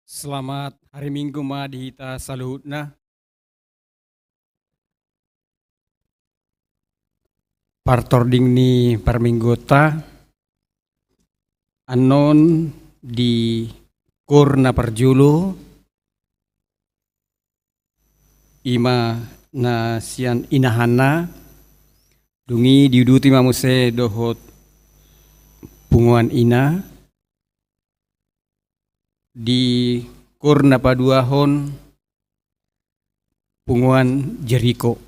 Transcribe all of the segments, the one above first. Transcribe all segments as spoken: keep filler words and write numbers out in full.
Selamat hari Minggu ma di hita saluhutna. Partording ni parmingguonta annon di koor na parjolo, i ma na sian Ina Hanna, dung i diuduti ma muse dohot punguan ina. Di koor na paduahon, punguan Jeriko.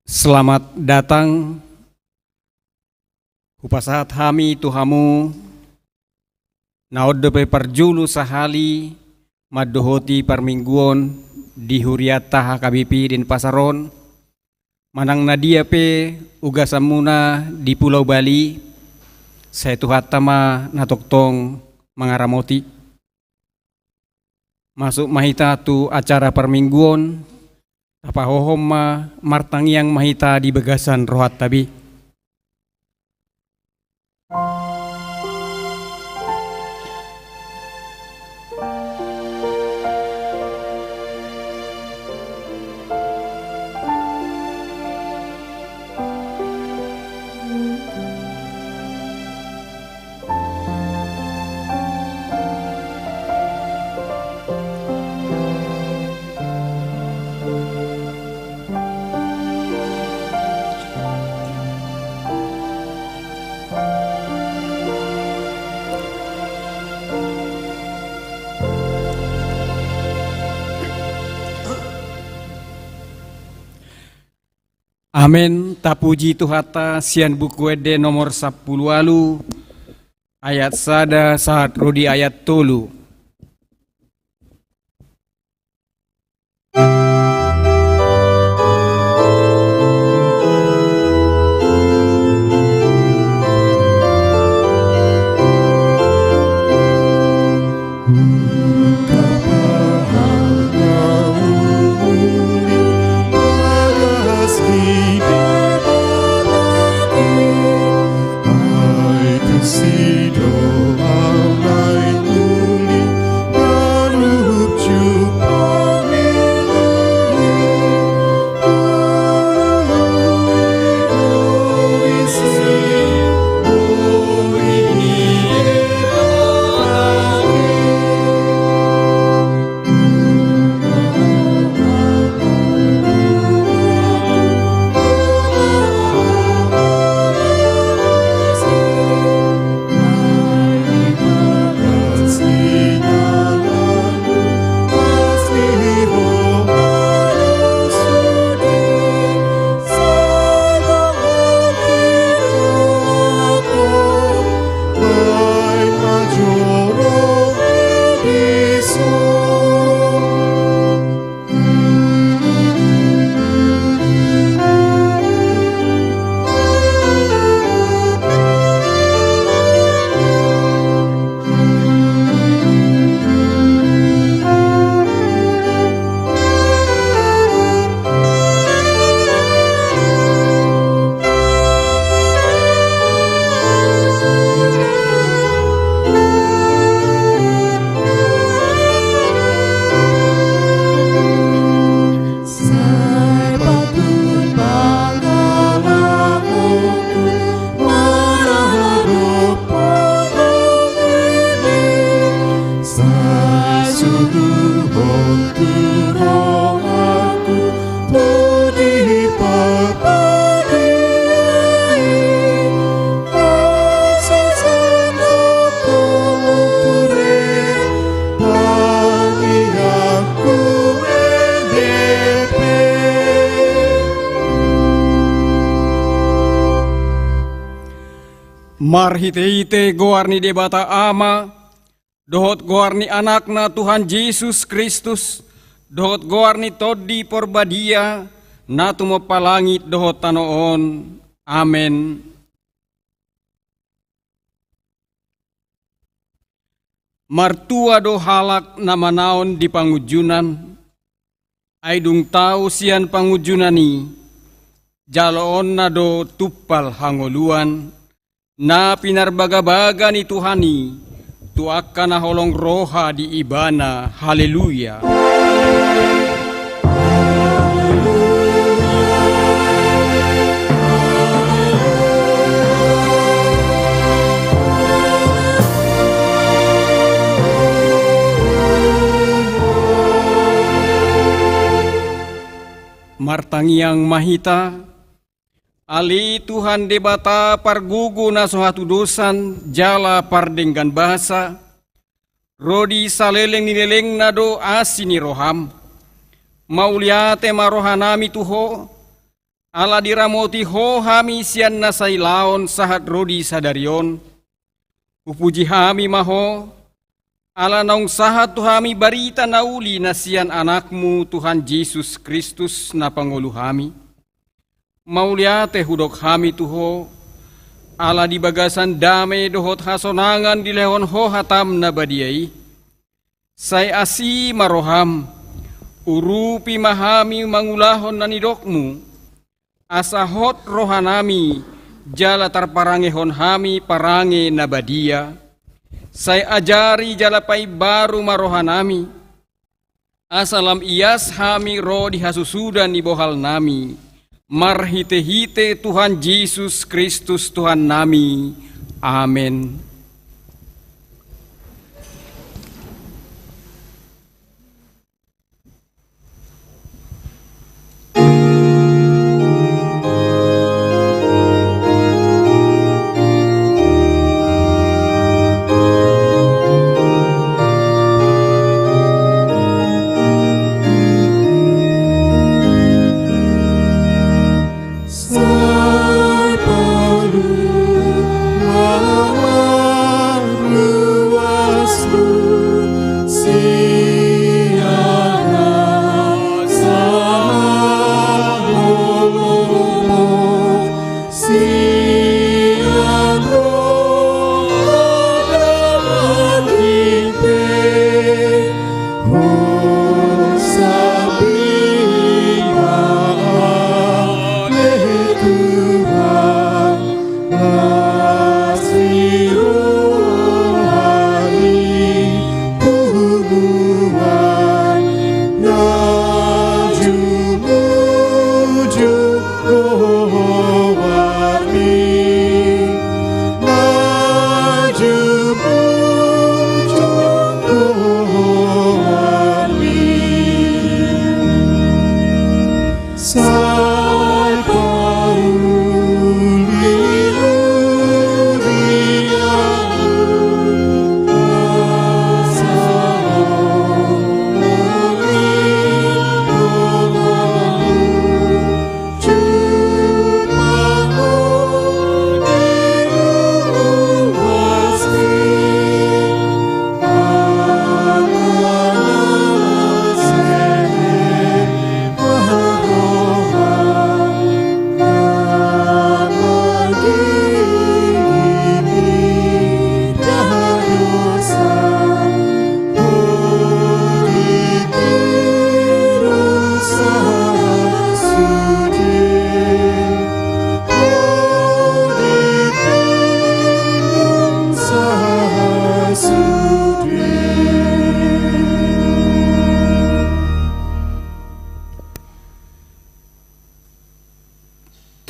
Selamat datang. Hupasahat hami tu hamu, na on dope parjolo sahali mandohoti parmingguon di hurianta H K B P Denpasar on, manang na dia pe ugasanmuna di Pulau Bali, sai Tuhanta ma na tongtong mangaramoti. Masuk ma hita tu acara parmingguon, tapahohom ma, martangiang ma hita di bagasan rohanta be. Amen. Tapuji Tuhanta, sian Buku Ende nomor sampulu ualu, ayat sada sahat ro di ayat tolu. Marhitehite goar ni Debata Ama, dohot goar ni Anakna Tuhan Jesus Kristus, dohot goar ni Tondi Porbadia, na tumompa langit dohot tano on. Amen. Martua do halak na manaon di pangunjunan, ai dung tau sian pangunjunan i, jaloonna do tumpal hangoluan, na pinarbagabaga ni Tuhan i, tu angka na holong roha di Ibana. Haleluya. Martangiang ma hita. Ale Tuhan Debata pargogo na so hatudosan jala pardenggan basa, ro di saleleng ni lelengna do asi ni roham. Mauliate ma rohanami tu Ho, ala diramoti Ho hami sian na sailaon sahat ro di sadari on. Hupuji hami ma Ho, ala naung sahat tu hami barita na uli na sian Anakmu Tuhan Jesus Kristus na pangolu hami. Mauliate hudok hami tu Ho, ala di bagasan dame dohot hasonangan dilehon Ho hatam na badia i. Sai asi ma roham, urupi ma hami mangulahon na nidokmu, asa hot rohanami jala tarparangehon hami parange na badia. Sai ajari jala paimbaru ma rohanami, asa lam ias hami ro di hasusudan ni bohalnami. Marhitehite Tuhan Jesus Kristus Tuhannami. Amen.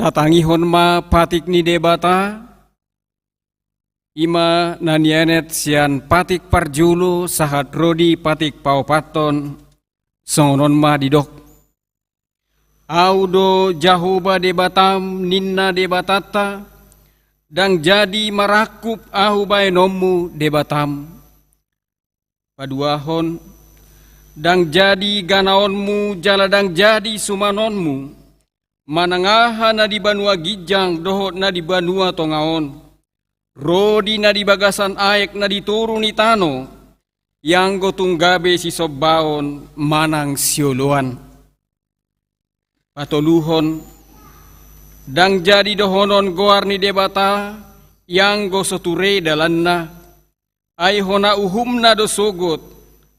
Tatangihon ma patik ni Debata. I ma na nienet sian patik parjolo sahat ro di patik paopathon, songon on ma didok: Ahu do Jahowa Debatam, ninna Debatanta, ndang jadi marangkup Ahu baenonmu, Debatam. Paduahon, ndang jadi ganaonmu jala ndang jadi sumanonmu, manang aha na di banua ginjang dohot na di banua tonga on, ro di na di bagasan aek na di toru ni tano, ianggo tung gabe sisombaon manang sioloan. Patoluhon, ndang jadi dohonon goar ni Debata, ianggo so ture dalanna, Ai hona uhumna do sogot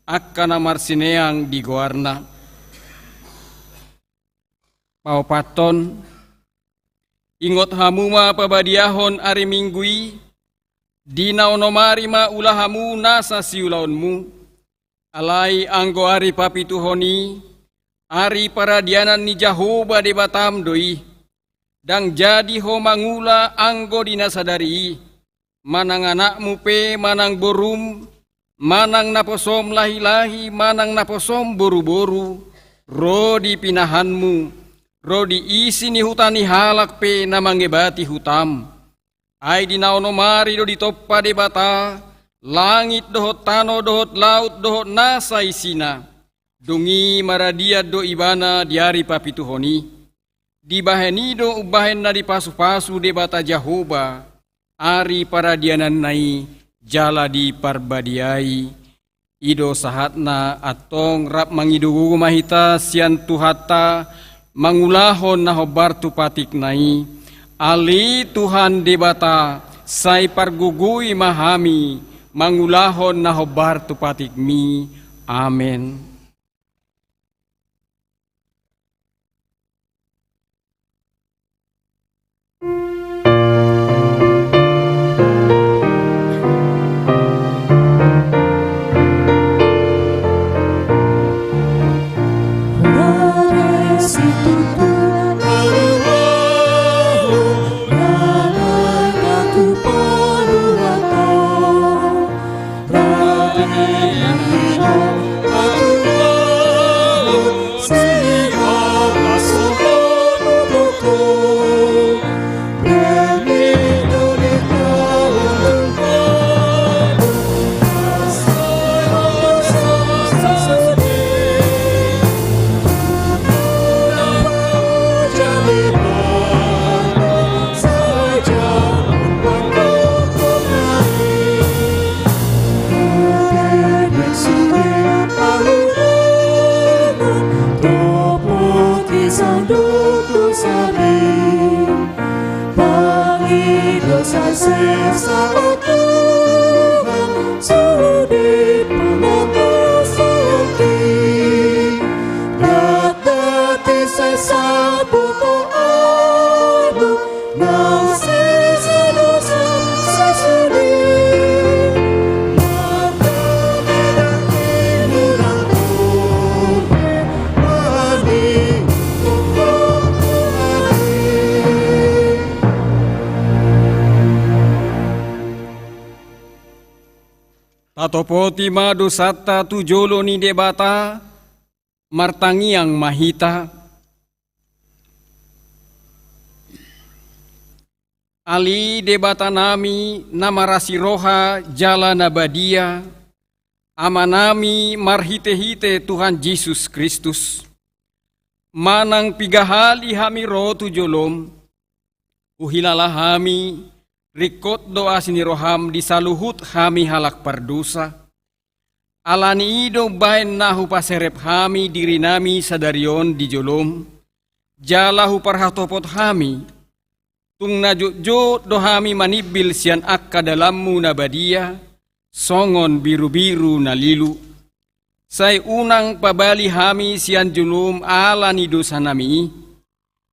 angka na marsineang di goarna. Paopathon, ingot hamu ma pabadiahon ari Minggu i, di na onom ari ma ula hamu nasa siulaonmu. Alai anggo ari papituhon i, ari paradianan ni Jahowa Debatam do i. Ndang jadi ho mangula anggo di na sadari i, manang anakmu pe manang borum, manang naposom lahilahi manang naposom boruboru, ro di pinahanmu, ro di isi ni huta ni halak pe na mangebati hutam. Ai di na onom ari do ditompa Debata langit dohot tano dohot laut dohot nasa isina. Dung i maradian do Ibana di ari papituhon i. Dibahen i do umbahen na dipasupasu Debata Jahowa ari paradiananna i jala diparbadiai. I do sahatna. Antong rap mangido gogo ma hita sian Tuhanta mangulahon na hombar tu patikna i. Ale Tuhan Debata, sai pargogoi ma hami mangulahon na hombar tu patikmi. Amen. Tatopoti ma dosanta tu jolo ni Debata. Martangiang ma hita. Ale Debatanami na marasi roha jala na badia, Amanami marhitehite Tuhan Jesus Kristus, manang piga hali hami ro tu jolom, huhilala hami, ringkot do asi ni roham di saluhut hami halak pardosa. Ala ni i do umbahen na hupaserep hami dirinami sadari on di jolom, jala huparhatopot hami, tung na jotjot do hami manimbil sian angka dalanmu na badia, songon birubiru na lilu. Sai unang pabali hami sian jolom ala ni dosanami i.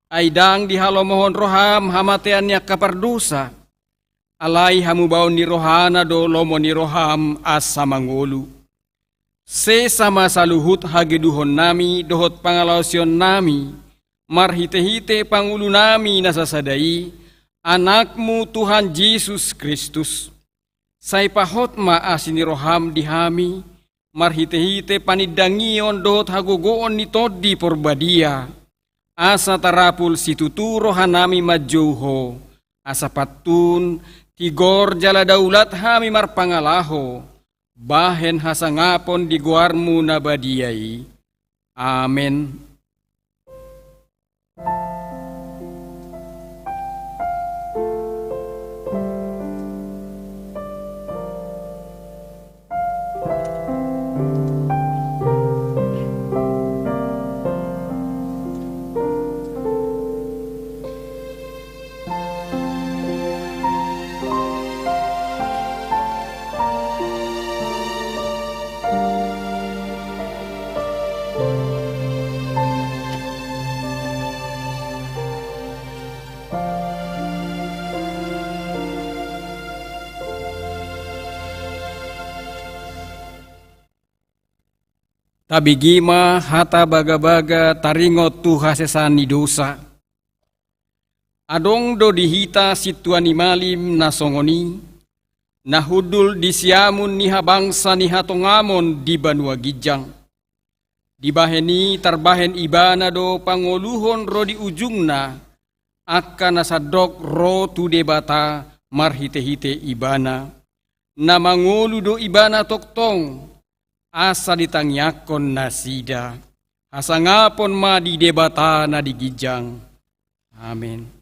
Ai ndang dihalomohon roham hamatean ni angka pardosa, alai hamubaon ni rohana do lomo ni roham asa mangolu. Sesa ma saluhut hageduhonnami dohot pangalaosionnami, marhitehite pangulunami na sasada i, Anakmu Tuhan Jesus Kristus. Sai pahot ma asi ni roham di hami, marhitehite panindangion dohot hagogoon ni Tondi Porbadia, asa tarapul situtu rohanami manjou Ho, asa pantun, tigor jala daulat hami marpangalaho, bahen hasangapon di goarmu na badia i. Amen. Tabege ma hata bagabaga taringot tu hasesaan ni dosa. Adong do di hita sintua ni malim na songon i, na hundul di siamun ni habangsa ni hatongamon di banua ginjang. Dibahen i tarbahen ibana do pangoluhon ro di ujungna, angka na sandok ro tu Debata marhitehite ibana. Na mangolu do ibana tongtong, asa ditangiangkon nasida. Hasangapon ma di Debata na di ginjang. Amen.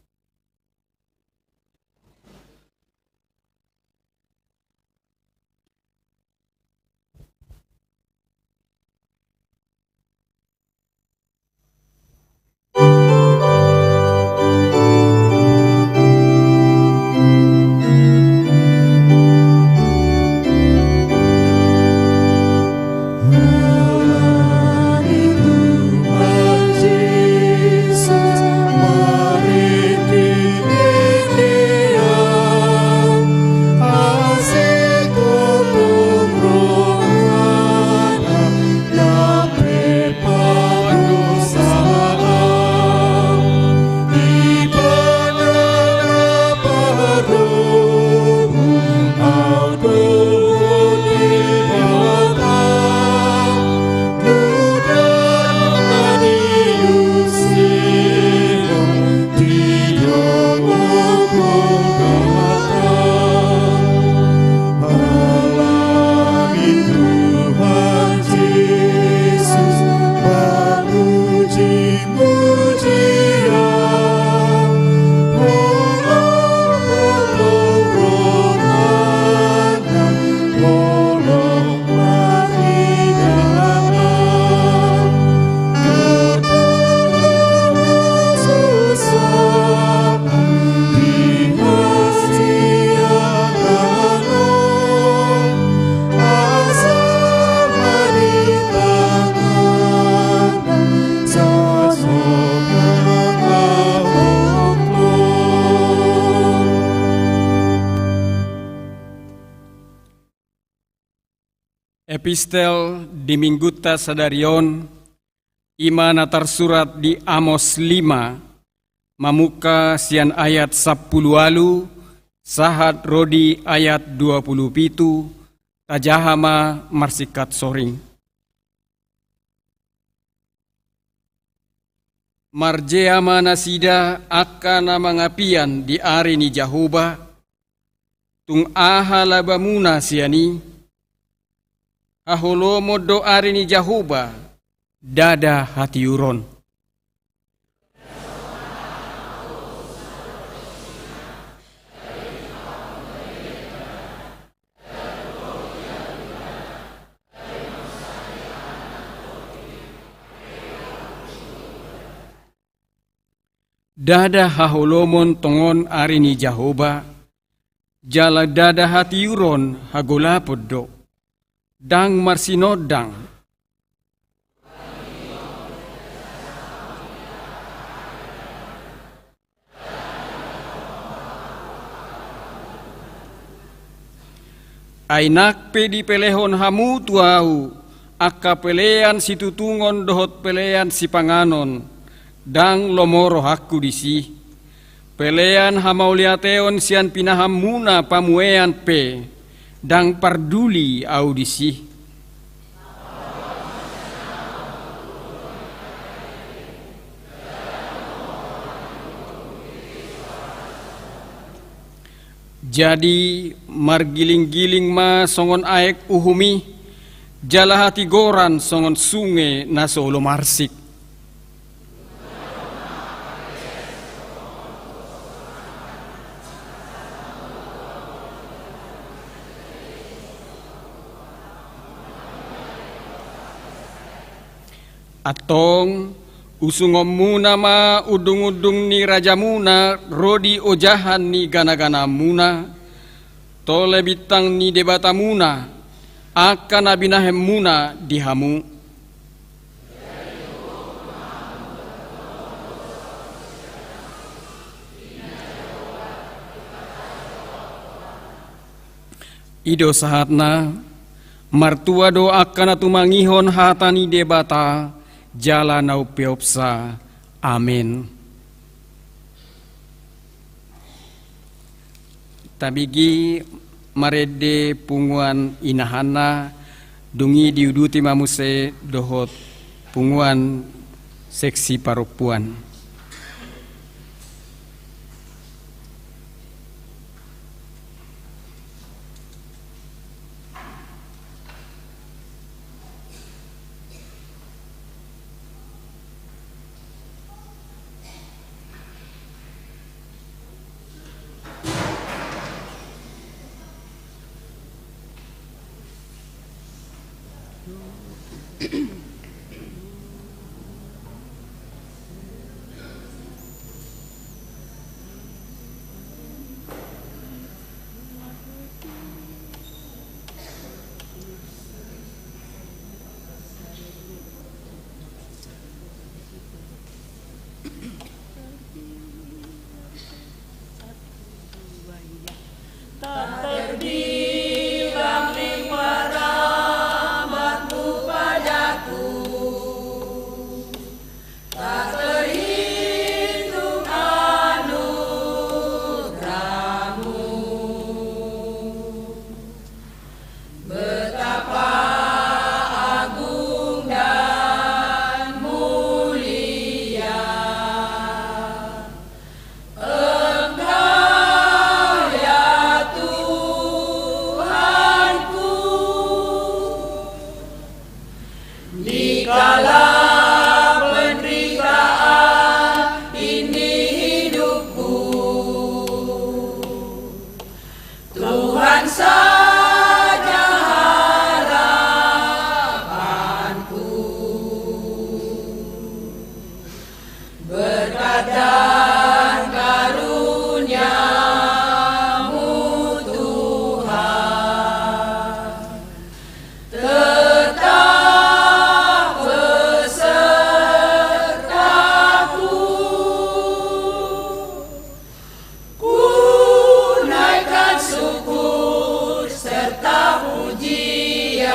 Epistel di minggunta sadari on, i ma na tarsurat di Amos lima, mamungka sian ayat sampulu ualu, sahat ro di ayat dua pulu pitu, tajaha ma marsingkat soring. Marjea ma nasida angka na mangapian di ari ni Jahowa, tung aha labamuna sian i? Haholomon do ari ni Jahowa, ndada hatiuron. Ndada haholomon tongon ari ni Jahowa, jala ndada hatiuron hagolapon do, ndang marsinondang. Ai nang pe dipelehon hamu tu ahu angka pelean situtungon dohot pelean sipanganon, ndang lomo rohangku disi. Pelean hamauliateon sian pinahanmuna pamuean pe, ndang parduli ahu disi. Jadi margilinggiling ma songon aek uhum i, jala hatigoran songon sunge na so olo marsik. Antong, usungonmuna ma undungundung ni rajamuna ro di ojahan ni ganaganaanmuna, tole bintang ni debatamuna, angka na binahenmuna di hamu. I do sahatna, Martua do angka na tumangihon hata ni Debata jala na umpeopsa. Amen. Tabege marende punguan inahanna, dung i diuduti ma muse dohot punguan seksi parompuan. Betapa agung dan mulia Engkau, ya Tuhanku. Di kala penderitaan ini hidupku, Tuhan saja harapanku. Berkat dan karunia-Mu, Tuhan, tetap besertaku. Ku naikkan syukur serta pujian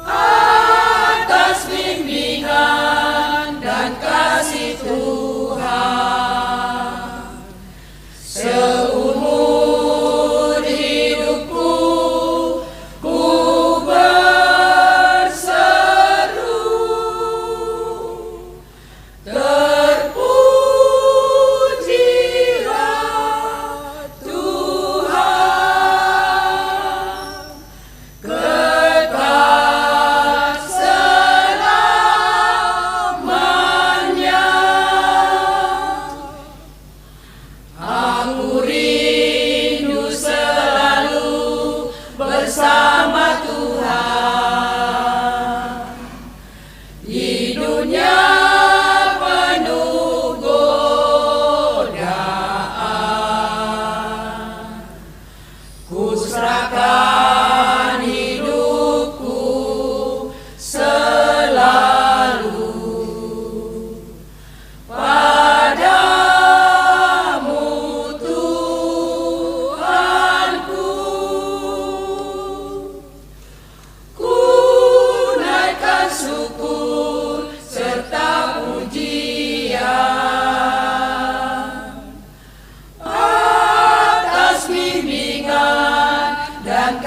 atas bimbingan dan kasih Tuhan. Seumur hidupku ku berseru, terpujilah Tuhan kekal selamanya. Aku rindu selalu bersama Tuhan di dunia penuh godaan. Ku serahkan hidupku selalu Padamu, Tuhanku, ku naikkan syukur serta pujian atas bimbingan dan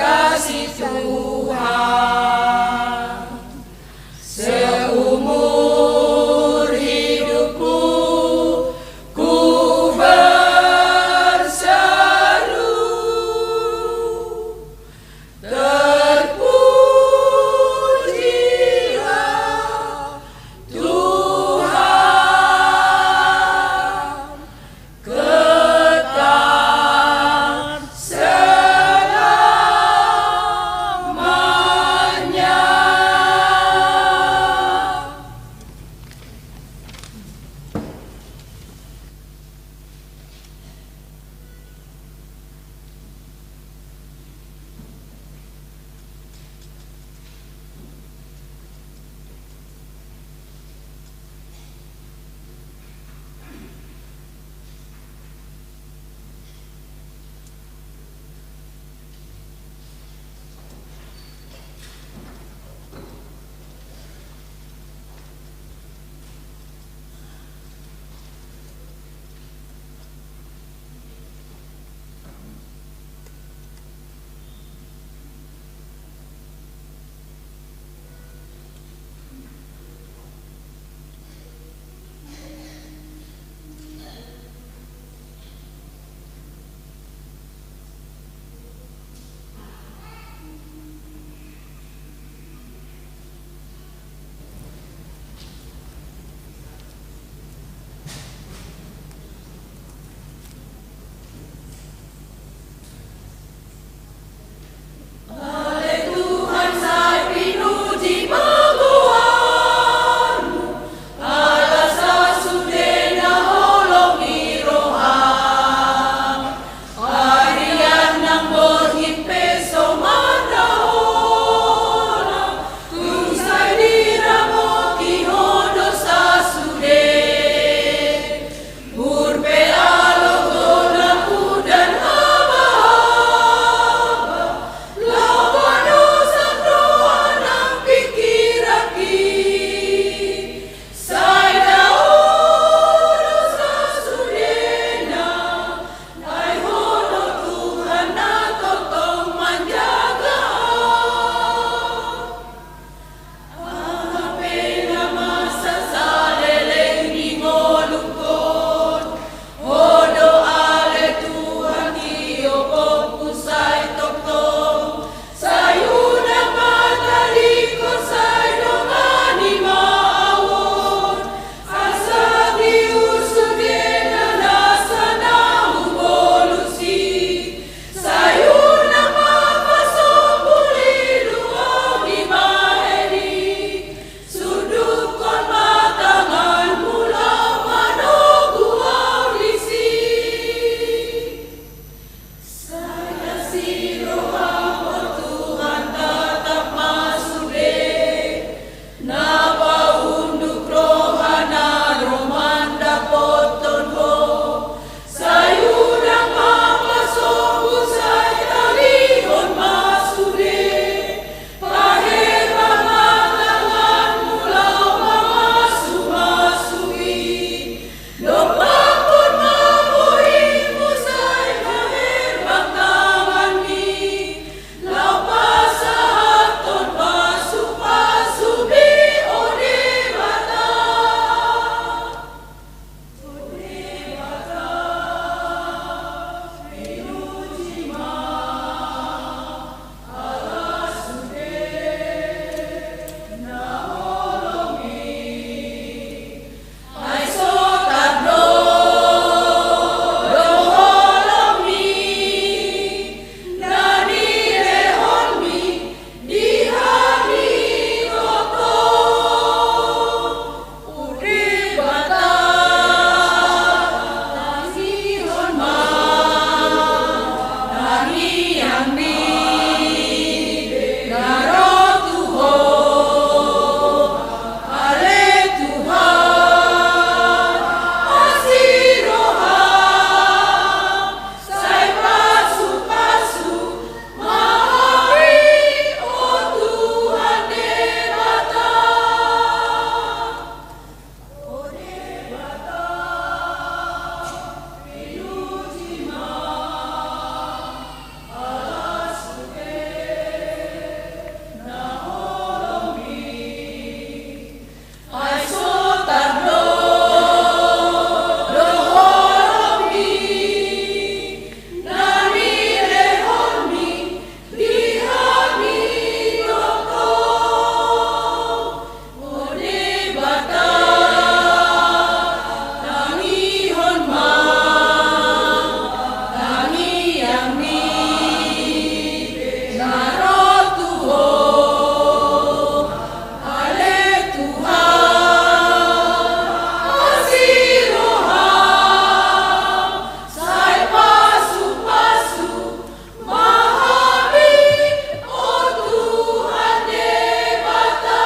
Asi roham, o Tuhan, tatap ma sude, na paunduk rohana do mandapothon Ho. Sai unang ma pasombu, sai talihon ma sude. Paherbang ma tanganmu laho mamasumasu i. Dompakhon ma bohimu, sai paherbang tanganmi laho pasahathon pasupasu i, o Debata. Sai pasupasu ma hami, o Tuhan Debata. O Debata, pinuji ma, ala sude na holongmi. Ale Tuhan, asi roham, sai pasupasu ma hami, o Tuhan Debata.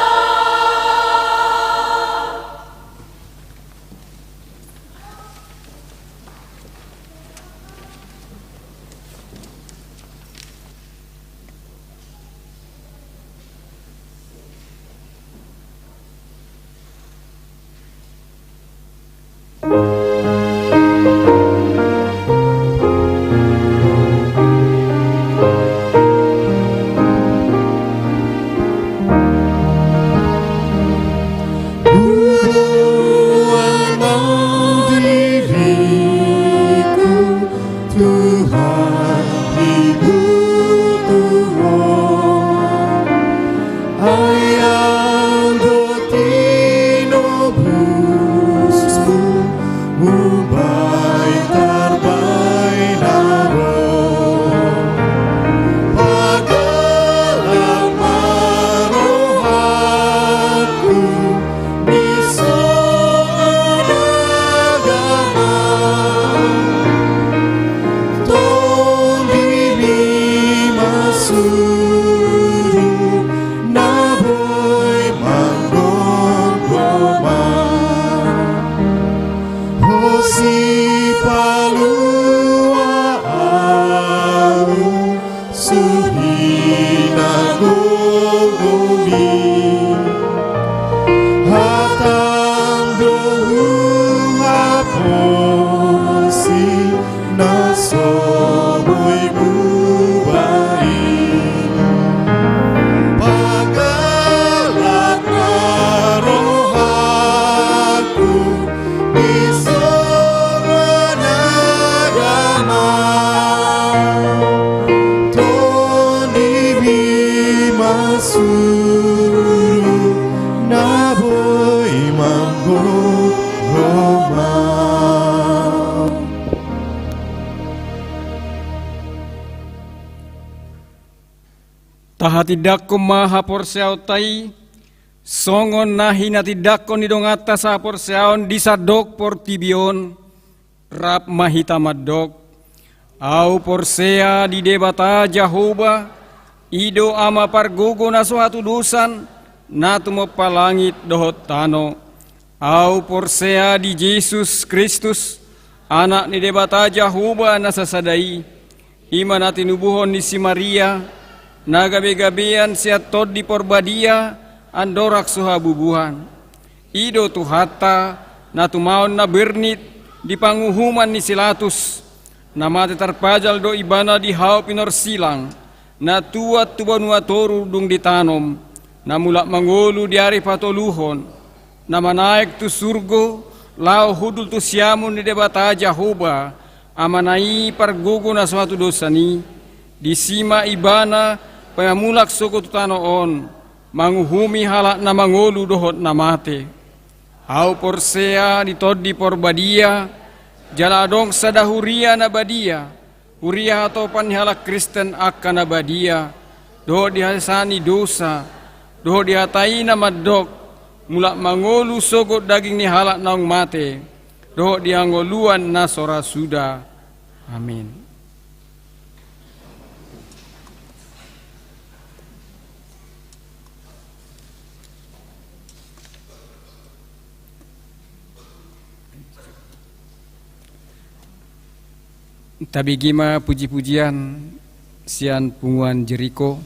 Tuhan, dibutuhon. Ai Au do tinobusmu, umbahen tarbahen na ro. Panggalak ma rohangku, di songon agama. Tondimi ma suru na boi manggomgom Au. Ho sipalua Au, suhi na gomgom i. Hatam do huhaposi na so boi muba i. Panggalak ma rohangku, di songon agama. Tondimi ma suru na boi manggomgom Au. Tahatindangkon ma haporseaonta i, songon na hinatindangkon ni donganta sahaporseaon di sandok portibi on, rap ma hita mandok. Ahu porsea di Debata Jahowa, i do Ama pargogo na so hatudosan, na tumompa langit dohot tano. Ahu porsea di Jesus Kristus, Anak ni Debata Jahowa na sasada i, i ma na tinubuhon ni si Maria, na gabegabean sian Tondi Porbadia, andorang so habubuhan. I do Tuhanta, na tumaon na bernit di panguhuman ni si Latus, na mate tarpajal do Ibana di hau pinorsilang, na tuat tu banua toru dung ditanom, na mulak mangolu di ari patoluhon, na manaek tu surgo, laho hundul tu siamun ni Debata Jahowa, Amana i pargogo na so hatudosan i, disi ma Ibana pamulak sogot tu tano on, manguhumi halak na mangolu dohot na mate. Ahu porsea di Tondi Porbadia, jala adong sada huria na badia, huria hatopan ni halak Kristen angka na badia, dohot di hasesaan ni dosa, dohot di hata i na mandok, mulak mangolu sogot daging ni halak naung mate, dohot di hangoluan na so ra suda. Amin. Tabege ma puji-pujian sian punguan Jeriko.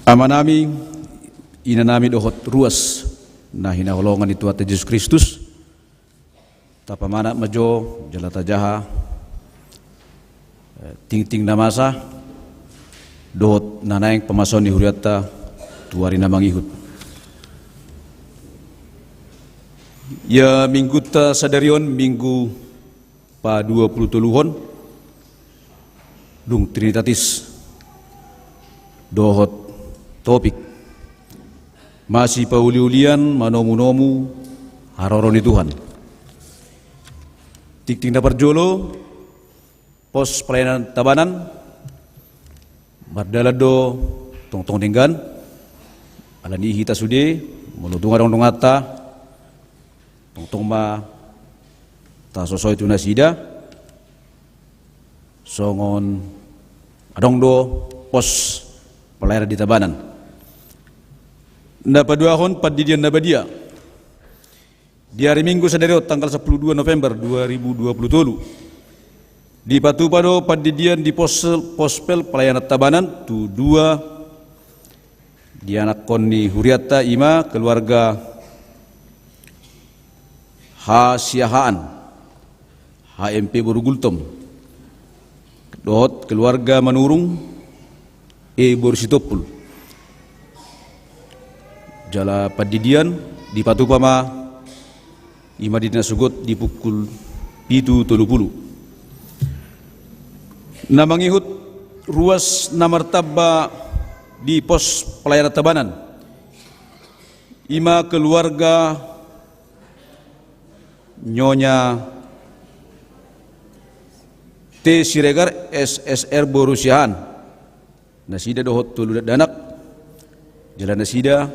Amanami, inanami dohot ruas na hinaholongan ni Tuhanta Jesus Kristus, tapamanat ma jo jala tajaha tingting na masa dohot na naeng pamasaon ni hurianta tu ari na mangihut. Ia minggunta sadari on minggu pa dua pulu toluhon, dung Trinitatis dohot topik masipauliulian manomunomu haroro ni Tuhan. Tingting na parjolo, pos pelayanan Tabanan mardalan do tongtong denggan. Alani hita sude, molo tung adong donganta, tongtong ma tasosoi tu nasida songon adong do pos pelayanan di Tabanan. Na paduahon, pandidian na badia. Di ari Minggu sadari on tanggal sampulu dua November dua ribu dua pulu tolu, dipatupa do pandidian di pos, pospel pelayanan Tabanan tu dua di anakkon ni hurianta, ima keluarga Hasiahaan, H M P boru Gultom, dohot keluarga Manurung, E boru Sitompul. Jala pandidian dipatupa ma ima di na sogot di pukul pitu tolu pulu. Na mangihut, ruas na martamba di pos pelayanan Tabanan, ima keluarga Nyonya T Siregar, S S R boru Siahaan. Nasida dohot tolu dakdanak, jala nasida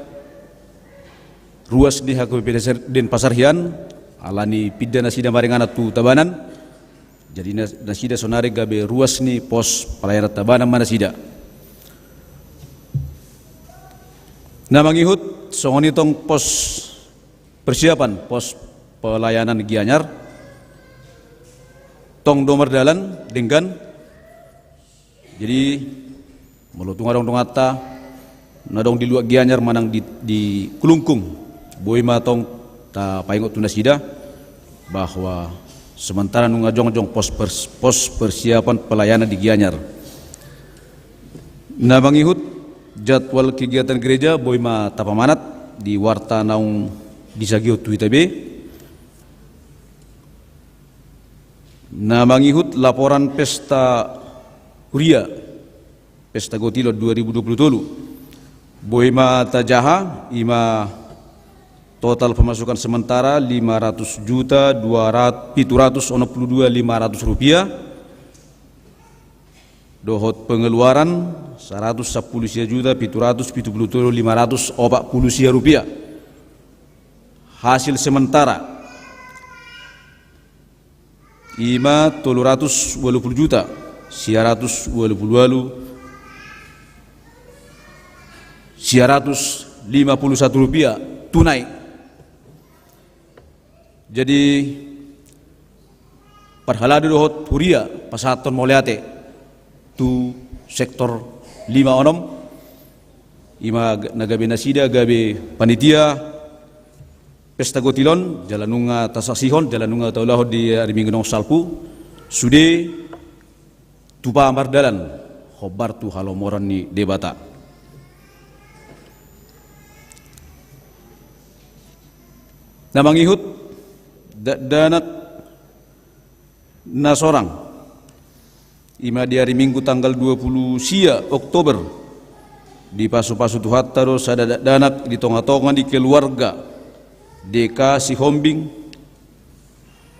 ruas ni H K B P Denpasar hian, alani pinda nasida maringanan tu Tabanan. Jadi nas-, nasida sonari gabe ruas ni pos pelayanan Tabanan ma nasida. Na mangihut, songon i tong pos persiapan pos pelayanan Gianyar, tong do mardalan denggan. Jadi molo tung adong donganta na adong di luat Gianyar manang di, di Klungkung, boi ma tong tapaingot tu nasida bahwa sementara nunga jongjong pos pers-, pos persiapan pelayanan di Gianyar. Na mangihut, jadwal kegiatan gereja boi ma tapamanat di warta naung disagihon tu hita be. Na mangihut, laporan pesta huria, pesta Gotilon dua ribu dua pulu tolu, boi ma tajaha, ima total pemasukan sementara lima ratus juta dua ratus, pitu ratus onom pulu dua lima ratus rupiah, dohot pengeluaran saratus sampulu sia juta pitu ratus pitu pulu tolu lima ratus opat pulu sia rupiah. Hasil sementara ima tolu ratus ualu pulu juta sia ratus ualu pulu ualu sia ratus lima pulu satu rupiah tunai. Jadi, parhalado dohot huria, pasahathon mauliate tu sektor lima onom, ima g-, na gabe nasida gabe panitia pesta Gotilon, jala nunga tasaksihon, jala nunga taulahon di ari Minggu naung salpu, sude tupa mardalan hombar tu halomoran ni Debata. Na mangihut, dakdanak na sorang, ima di ari Minggu tanggal dua pulu sia Oktober, dipasupasu Tuhanta do sada dakdanak di tongatonga ni keluarga D K Sihombing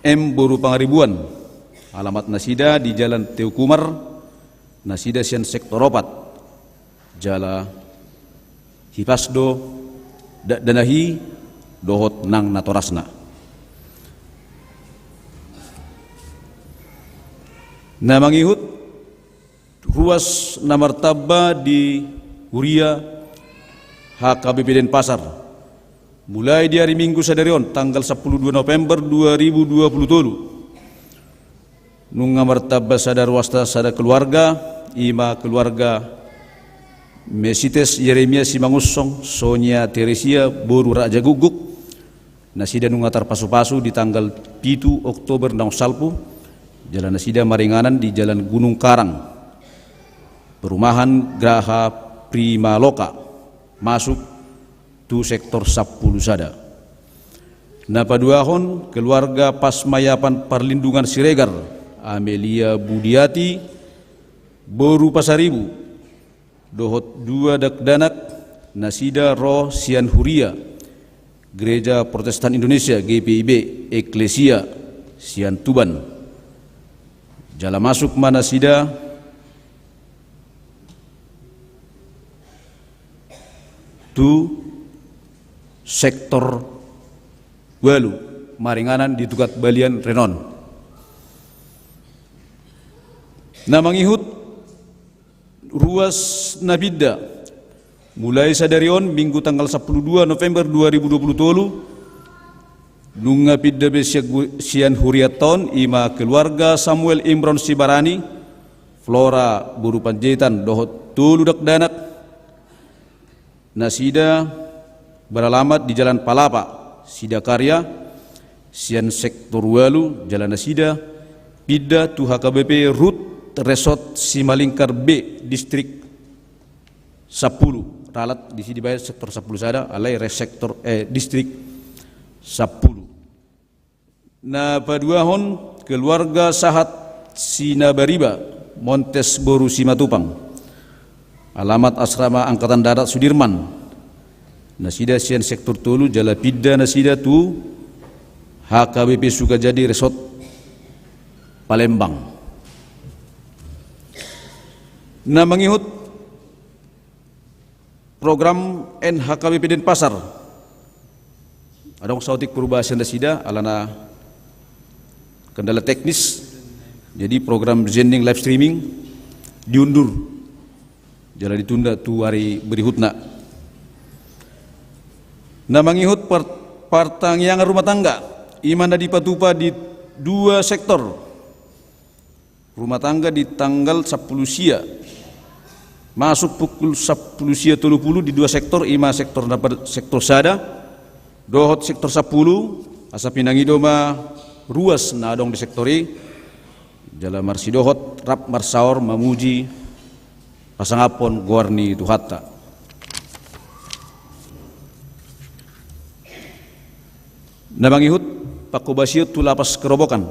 M boru Pangaribuan, alamat nasida di Jalan Teuku Umar, nasida sian sektor opat, jala hipas do dakdanak i dohot nang natorasna. Na mangihut, ruas na martamba di huria H K B P Denpasar. Mulai di ari Minggu sadari on, tanggal sampulu dua November dua ribu dua pulu tolu, nunga martamba sada ruasta sada keluarga, ima keluarga Mesites Yeremia Simangunsong, Sonia Teresia boru Raja Guguk, nasida nunga tarpasupasu di tanggal pitu Oktober naung salpu, jala nasida maringanan di Jalan Gunung Karang, perumahan Graha Primaloka, masuk tu sektor sampulu sada. Na paduahon, keluarga Pasmayapan Parlindungan Siregar, Amelia Budiati boru Pasaribu, dohot dua dakdanak, nasida ro sian huria Gereja Protestan Indonesia, G P I B, Eklesia sian Tuban. Jala masuk ma nasida tu sektor ualu, maringanan di Tukat Balian Renon. Na mangihut ruas na pinda, mulai sadari on, Minggu tanggal sampulu dua November dua ribu dua pulu tolu, nunga pinda be sian gu-, sian hurianta on, i ma keluarga Samuel Imron Sibarani, Flora boru Panjaitan, dohot tolu dakdanak, nasida beralamat di Jalan Palapa, Sidakarya, sian sektor ualu, jala nasida pinda tu H K B P Rut Resort Simalingkar B, distrik sampulu. Ralat disi dibaen sektor sampulu sada, alai res sektor, eh, distrik sampulu. Na paduahon, keluarga Sahat Sinabariba, Montes boru Simatupang. Alamat Asrama Angkatan Darat Sudirman. Nasida sian sektor tolu, jala pinda nasida tu H K B P Sukajadi Resort Palembang. Na mangihut program N H K B P Denpasar. Adong saotik perubahan sian nasida, alana kendala teknis. Jadi program Zending live streaming diundur. Jala ditunda tu ari berihutna. Na mangihut par-, partangiangan rumah tangga, i ma na dipatupa di dua sektor rumah tangga di tanggal sampulu sia. Masuk pukul sampulu sia tolu pulu di dua sektor, i ma sektor na per-, sektor sada, dohot sektor sampulu, asa pinangido ma ruas na adong di sektor i, jala marsidohot rap marsaor mamuji pasangaphon goar ni Tuhanta. Na mangihut pangkobasion tu lapas Kerobokan.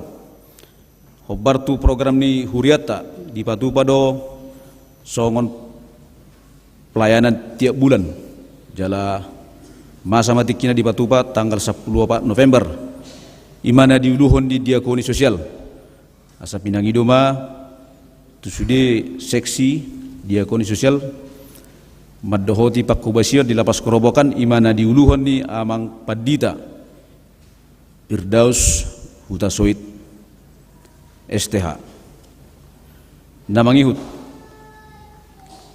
Hombar tu program ni hurianta, dipatupa do songon pelayanan tiap bulan. Jala masa ma tingkina dipatupa tanggal sampulu opat November. I ma na diuluhon ni diakoni sosial. Asa pinangido ma tu sude seksi diakoni sosial mandohoti pangkobasion di lapas Kerobokan, i ma na diuluhon ni Amang Pandita Firdaus Hutasoit, S T H. Na mangihut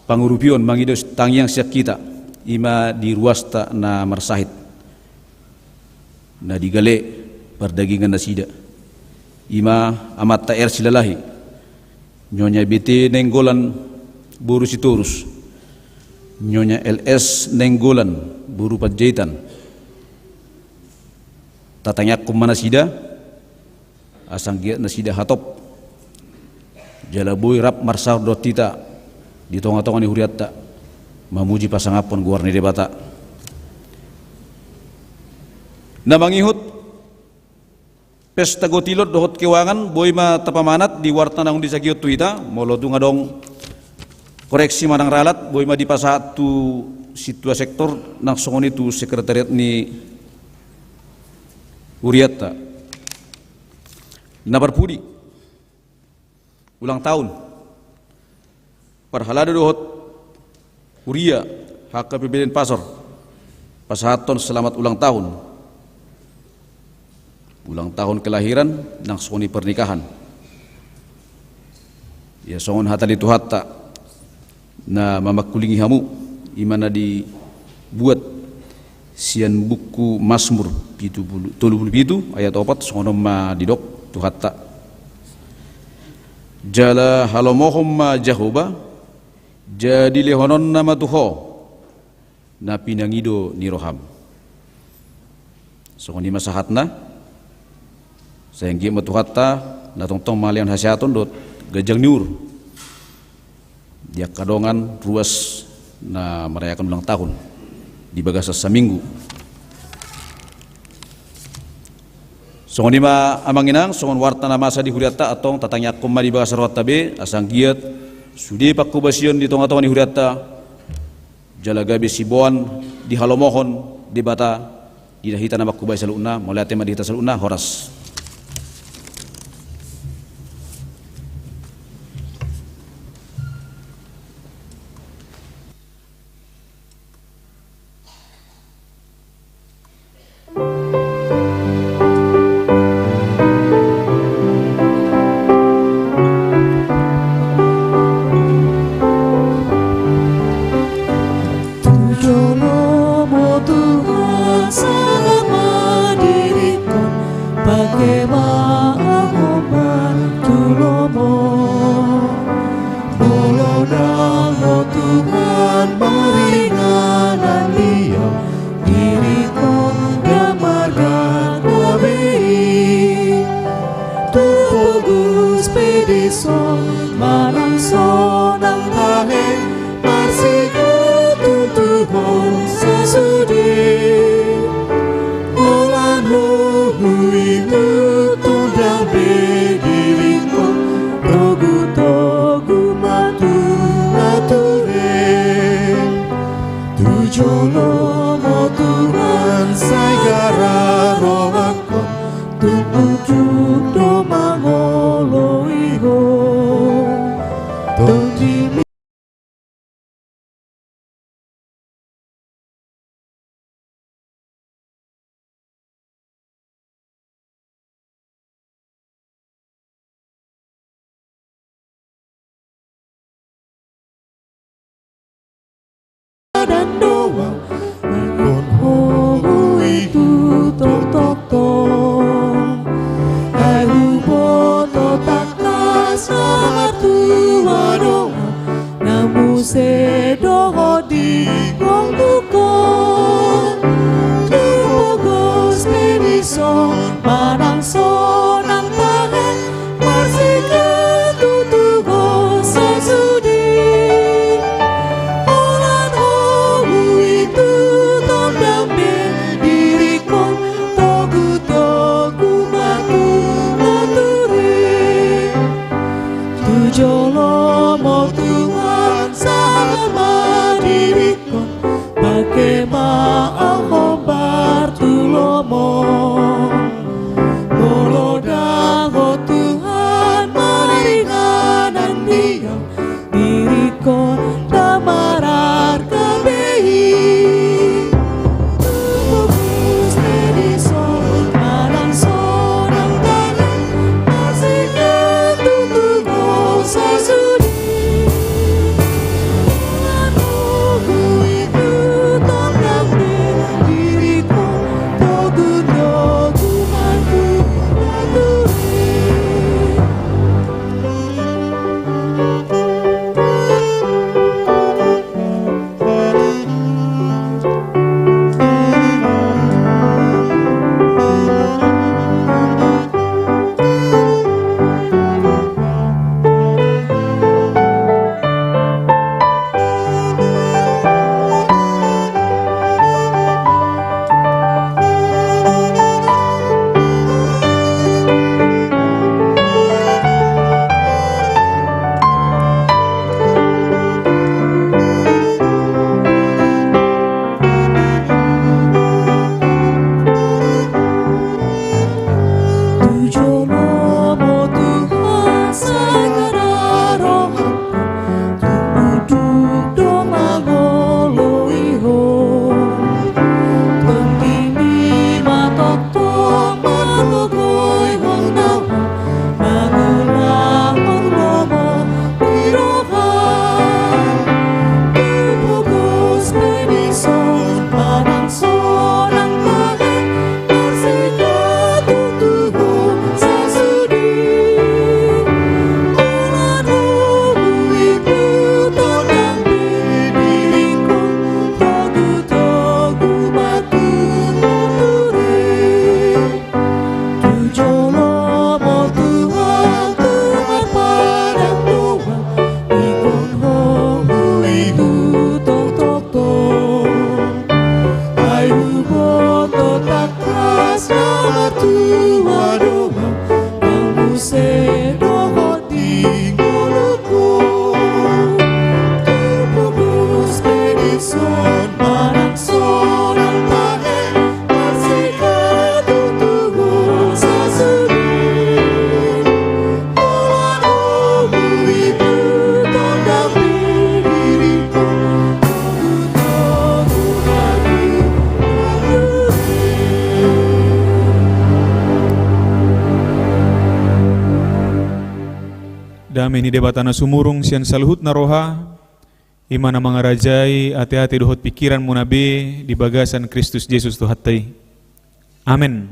pangurupion mangido tangiang sian hita, i ma di ruasta na marsahit, na digale pardagingan nasida, i ma amanta R Silalahi, Nyonya B T Nainggolan boru Sitorus, Nyonya L S Nainggolan boru Panjaitan. Tatangiangkon ma nasida, asa anggiat nasida hatop. Jala boi rap marsaor dohot hita di tongatonga ni hurianta, mamuji pasangaphon goar ni Debata. Na mangihut pesta gotilon dohot keuangan, boi ma tapamanat di warta naung disagihon tu hita, molo tung adong koreksi manang ralat, boi ma dipasahat tu sintua sektor, nang songon i tu sekretariat ni hurianta. Na parpudi, ulang tahun. Parhalado dohot huria H K B P Denpasar pasahathon selamat ulang tahun. Ulang tahun kelahiran, nang songon i pernikahan. Ia songon hata ni Tuhanta na mamangkulingi hamu, i ma na dibuat sian buku Masmur pitu pulu, tolu pulu pitu ayat opat, songon on ma didok Tuhanta. Jala halomohon ma Jahowa Jadi lehononna ma tu ho na pinangido ni roham. Songon i ma sahatna. Sai anggiat ma Tuhanta na tongtong mangalehon hasehaton dohot ganjang ni umur di angka dongan ruas na marayakan ulang tahun di bagasan saminggu. Songon i ma amang inang, songon warta na masa di hurianta, antong tatangiangkon ma di bagasan rohanta be asa anggiat sude panghobasion di tongatonga ni hurianta, jala gabe siboan dihalomohon Debata di hita na manghobai saluhutna. Mauliate ma di hita saluhutna. Horas. Tu jolomu Tuhan, sahat ma diringkon, pake ma ahu manjolomu. Molo ndang Ho Tuhan maringanan di ahu, diringkon ndang marga gabe i. Tu pogos pe dison manang sonang tahe, marsigantung tu Ho sasude. Holan Ho huihuthon, ndang be diringkon, togutogu ma tu nature. Tu jolomu Tuhan sai gara rohangkon, tung ujung do mangoloi Ho. Tondimi dan doa, ingkon Ho huihuthon tongtong. Ai huboto tangkas na martua do ahu, na muse dohot dingkongkon. Tu pogos pe dison manang sonang tahe, marsigantung tu Ho sasude. Holan Ho huihuthon, ndang be diringkon, togutogu ma tu nature. Tu jolomu Tuhan, sahat ma diringkon, Dame ni Debata na sumurung sian saluhutna roha, i ma na mangarajai ateate dohot pingkiranmuna be di bagasan Kristus Jesus Tuhanta i. Amen.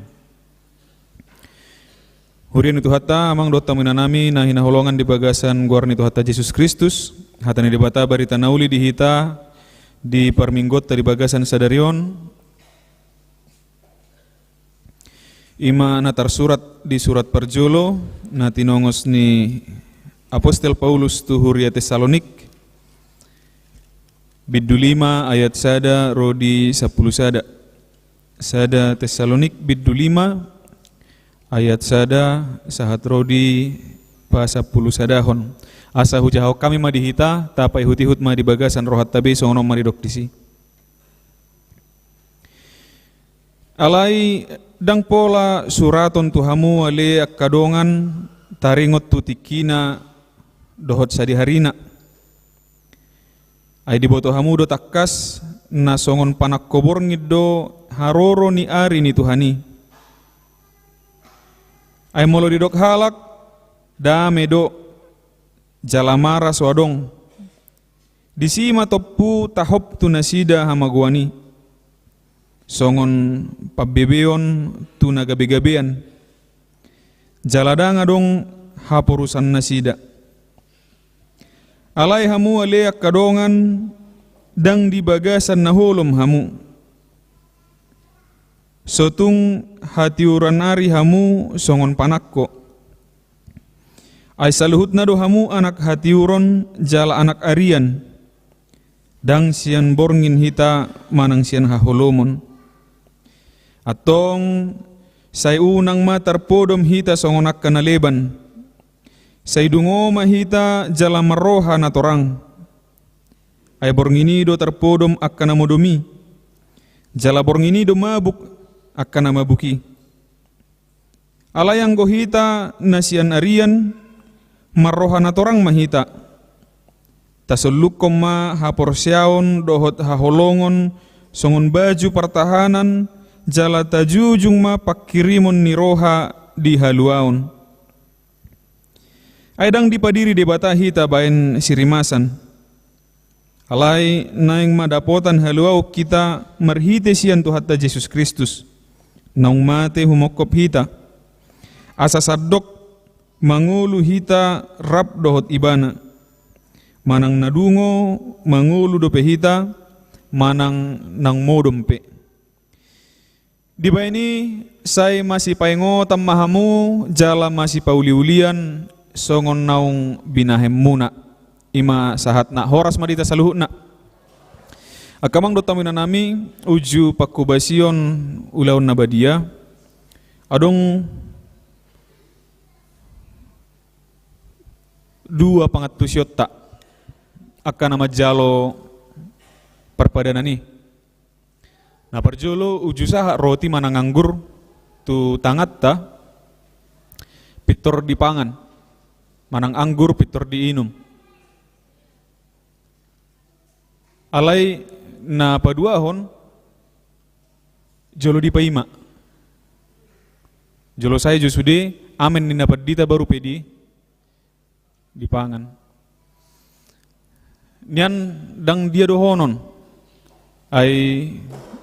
Huria ni Tuhanta, amang dohot hamu inanami na hinaholongan di bagasan goar ni Tuhanta Jesus Kristus, hata ni Debata barita na uli di hita di parmingguonta di bagasan sadari on, i ma na tarsurat di surat parjolo na tinongos ni apostel Paulus tu huria Tessalonik, bindu lima ayat sada ro di sampulu sada. Sada Tessalonik bindu lima ayat sada sahat ro di pasampulu sadahon. Asa hujahahon hami ma di hita, tapaihutihut ma di bagasan rohanta be songon on ma didok disi. Alai ndang pola suraton tu hamu ale angka dongan taringot tu tingkina dohot sadiharina. Ai diboto hamu do tangkas na songon panangko borngin do haroro ni ari ni Tuhan i. Ai molo didok halak, dame do, jala mara so adong. Disi ma tompu tahop tu nasida hamagoan i, songon pambebeon tu na gabegabean. Jala ndang adong haporusannasida. Alai hamu ale angka dongan, ndang di bagasan na holom hamu. So tung hatiuran ari hamu songon panangko. Ai saluhutna do hamu anak hatiuron jala anak arian, ndang sian borngin hita manang sian haholomon. Antong, sai unang ma tarpodom hita songon angka na leban. Sai dungo ma hita jala marroha na torang. Ai borngin i do tarpodom angka na modom i, jala borngin i do mabuk angka na mabuk i. Alai anggo hita na sian arian, marroha na torang ma hita. Tasollukkon ma haporseaon dohot haholongon songon baju partahanan, jala tajujung ma pangkirimon ni roha di haluaon. Ai ndang dipadiri Debata hita baen sirimasan. Alai naeng ma dapotan haluaon hita marhite sian Tuhanta Jesus Kristus, naung mate humongkop hita. Asa sandok mangolu hita rap dohot Ibana. Manang na dungo mangolu dope hita, manang naung modom pe. Dibaen i sai masipaingotan ma hamu jala masipauliulian songon naung binahenmuna. I ma sahatna, horas ma di hita saluhutna. Angka amang dohot hamu inanami, uju pangkobasion ulaon na badia, adong dua pangantusionta angka na manjalo parpadanan i. Na parjolo, uju sahat roti manang anggur tu tanganta, pintor dipangan, manang anggur pintor diinum. Alai na paduahon, jolo dipaima. Jolo sae jo sude, amen ninna pandita, baru pe di dipangan. Nian ndang dia dohonon, ai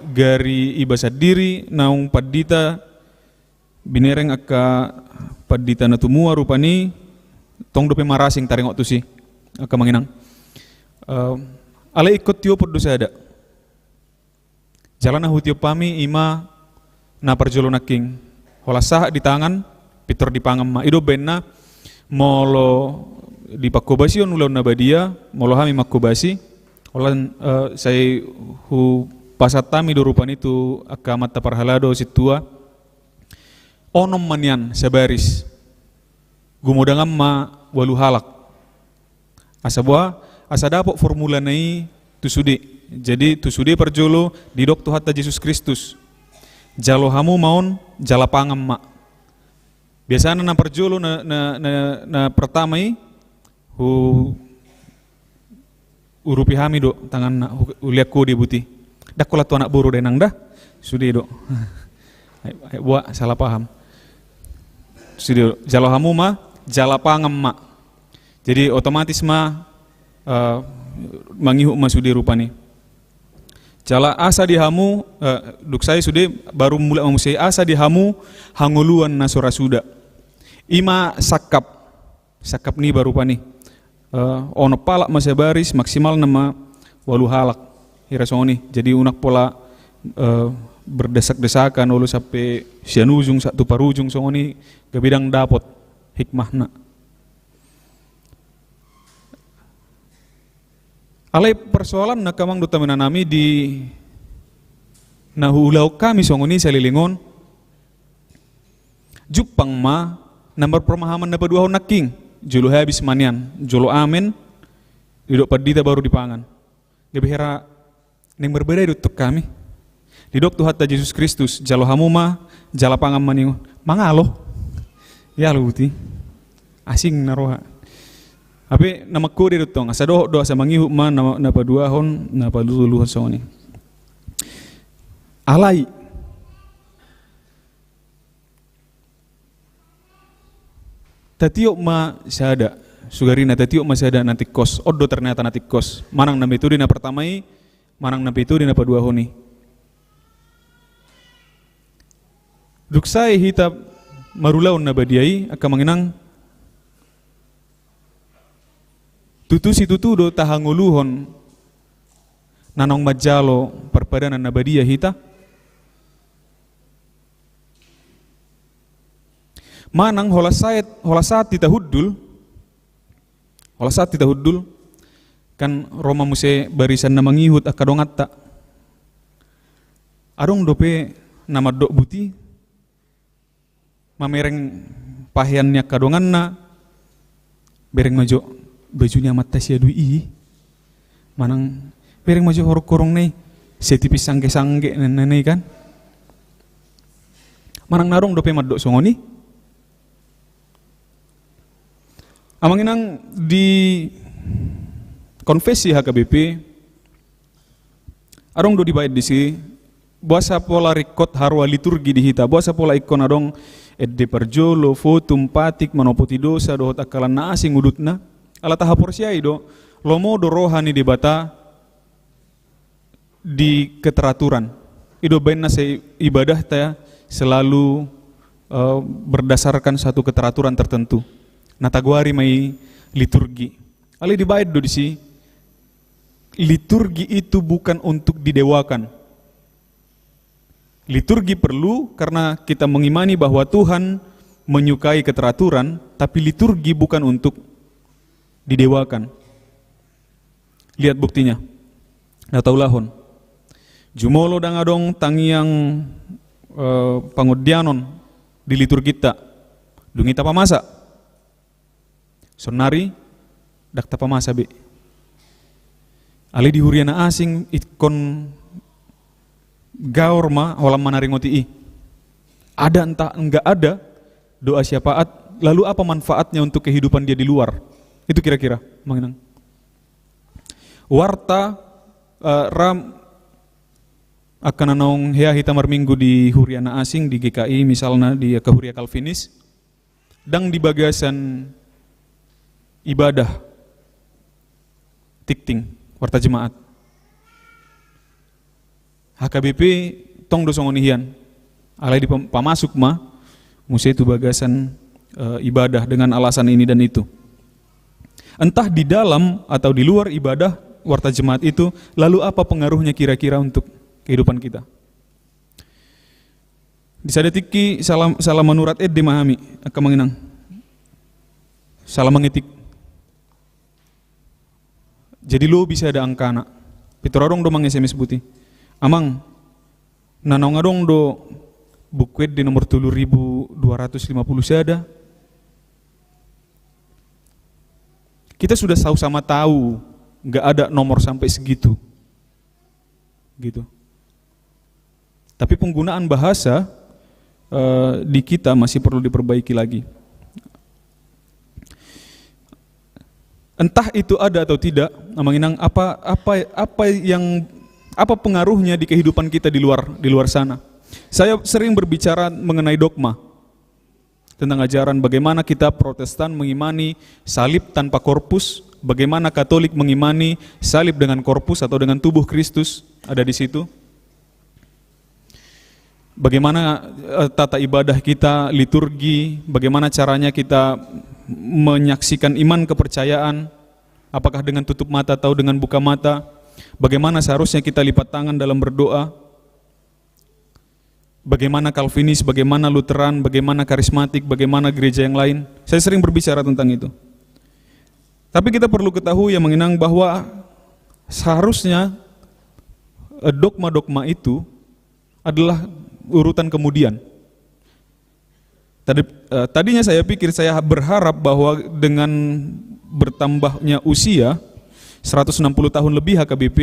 gari iba sandiri naung pandita, binereng angka pandita na tumua rupani, tong dope marasing taringot tusi, angka amang inang. Eh, alai ingkon tiopon do sada. Jala na hutiop hami i ma na parjolo nangkin. Holan sahat di tangan, pintor dipangan ma. I do umbaenna molo di pangkobasion ulaon na badia, molo hami mangkobasi, holan, eh, sai hupasahat hami do rupani tu angka amanta parhalado sintua. Onom ma nian sabaris. Gumodangan ma ualu halak. Asa boha, asa dapot formulana i tu sude. Jadi tu sude parjolo didok Tuhanta Jesus Kristus, jalo hamu ma on jala pangan ma. Biasana na parjolo na, na, na, na pertama i, hu urupi hami do tanganna, hu-, hulean ho debut i. Ndang holan tu anak boru da, Inang, da. Sude do. Ai, ai, boha, salah paham. Sude do. Jalo hamu ma, jala pangan ma. Jadi otomatis ma, eh, mangihut ma sude rupani. Jala asa di hamu, eh, dung sae sude baru mulak ma muse, asa di hamu hangoluan na so ra suda. I ma sangkap, sangkap niba rupani. Eh, onom halak ma sabaris, maksimalna ma ualu halak. Hira songon i. Jadi unang pola, eh, berdesak-desakan, olo sampe sian ujung, sa-, tu parujung songon i, gabe ndang dapot hikmahna. Alai persoalanna, angka amang dohot inang nami, di na huulahon hami songon i saleleng on, jumpang ma na marpemahaman na paduahon nangkin, jolo habis ma nian, jolo amen, didok pandita baru dipangan. Gabe hira naeng marbadai do tong hami. Didok Tuhanta Jesus Kristus, jalo hamu ma, jala pangan ma ninna. Mangalo. Ia luti. Asing na roha. Hape na mangkode do tong, asa dohot do, asa mangihut ma na, na paduahon, na patoluhon songon i. Alai. Tatiop ma sada, sugarina tatiop ma sada na tingkos, on do ternyata na tingkos. Manang na metode na pertama i, manang na metode na paduahon i. Dung sae hita marulaon na badia i, angka amang inang, tutu situtu do tahangoluhon na naung manjalo parpadanan na badia hita? Manang holan sae, holan sahat hita hundul, holan sahat hita hundul, kan ro ma muse barisan na mangihut angka donganta. Adong dope na mandok buti, mamereng pahean ni angka donganna, bereng ma jo baju ni amanta si Adui i. Manang bereng ma jo horong-horongna i, setipis sangge-sangge ninna i kan. Manang na adong dope mandok songon i. Amang inang, di konfesi H K B P, adong do dibaen disi, boasa pola ringkot haroa liturgi di hita, boasa pola ingkon adong ende parjolo, votum, patik, manopoti dosa, dohot angka lan na asing udutna. Ala tahaporseai do, lomo do roha ni Debata di keteraturan. I do baen na sai ibadahta selalu, eh, berdasarkan satu keteraturan tertentu. Na tagoari ma i liturgi. Alai dibaen do disi, liturgi itu bukan untuk didewakan. Liturgi perlu karena kita mengimani bahwa Tuhan menyukai keteraturan, tapi liturgi bukan untuk didewakan. Lihat buktinya. Na taulahon. Jumolo ndang adong tangiang, eh, pangondianon di liturgita. Dung i tapamasa. Saonari ndang tapamasa be. Alai di huria na asing ingkon gaor ma holan manaringoti i. Ada entah enggak ada doa syafaat, lalu apa manfaatnya untuk kehidupan dia di luar? Itu kira-kira, amang inang. Warta, eh, ram, angka na naung hea hita marminggu di huria na asing, di G K I misalna, di angka huria Kalvinis, ndang di bagasan ibadah tingting, warta jemaat. H K B P tong do songon i hian. Alai dipam-, pamasuk ma muse tu bagasan, eh, ibadah dengan alasan ini dan itu. Entah di dalam atau di luar ibadah warta jemaat itu, lalu apa pengaruhnya kira-kira untuk kehidupan kita? Di sada tingki sala, sala manurat ende ma hami, angka amang inang. Sala mangetik. Jadi lobi sada angkana. Pintor adong do mang-S M S buti. Amang, na naung adong do buku ende nomor tolu ribu dua ratus lima puluh sada. Kita sudah sama-sama tahu, nggak ada nomor sampai segitu. Gitu. Tapi penggunaan bahasa, eh, di kita masih perlu diperbaiki lagi. Entah itu ada atau tidak, amang inang, apa, apa, apa yang, apa pengaruhnya di kehidupan kita di luar, di luar sana. Saya sering berbicara mengenai dogma. tentang ajaran bagaimana kita Protestan mengimani salib tanpa korpus, bagaimana Katolik mengimani salib dengan korpus atau dengan tubuh Kristus ada di situ. Bagaimana, eh, tata ibadah kita, liturgi, bagaimana caranya kita menyaksikan iman kepercayaan, apakah dengan tutup mata atau dengan buka mata, bagaimana seharusnya kita lipat tangan dalam berdoa, bagaimana Calvinis, bagaimana Lutheran, bagaimana karismatik, bagaimana gereja yang lain. Saya sering berbicara tentang itu. Tapi kita perlu ketahui, Amang Inang, bahwa seharusnya, eh, dogma-dogma itu adalah urutan kemudian. Tadi, eh, tadinya saya pikir, saya berharap bahwa dengan bertambahnya usia, seratus enam puluh tahun lebih H K B P,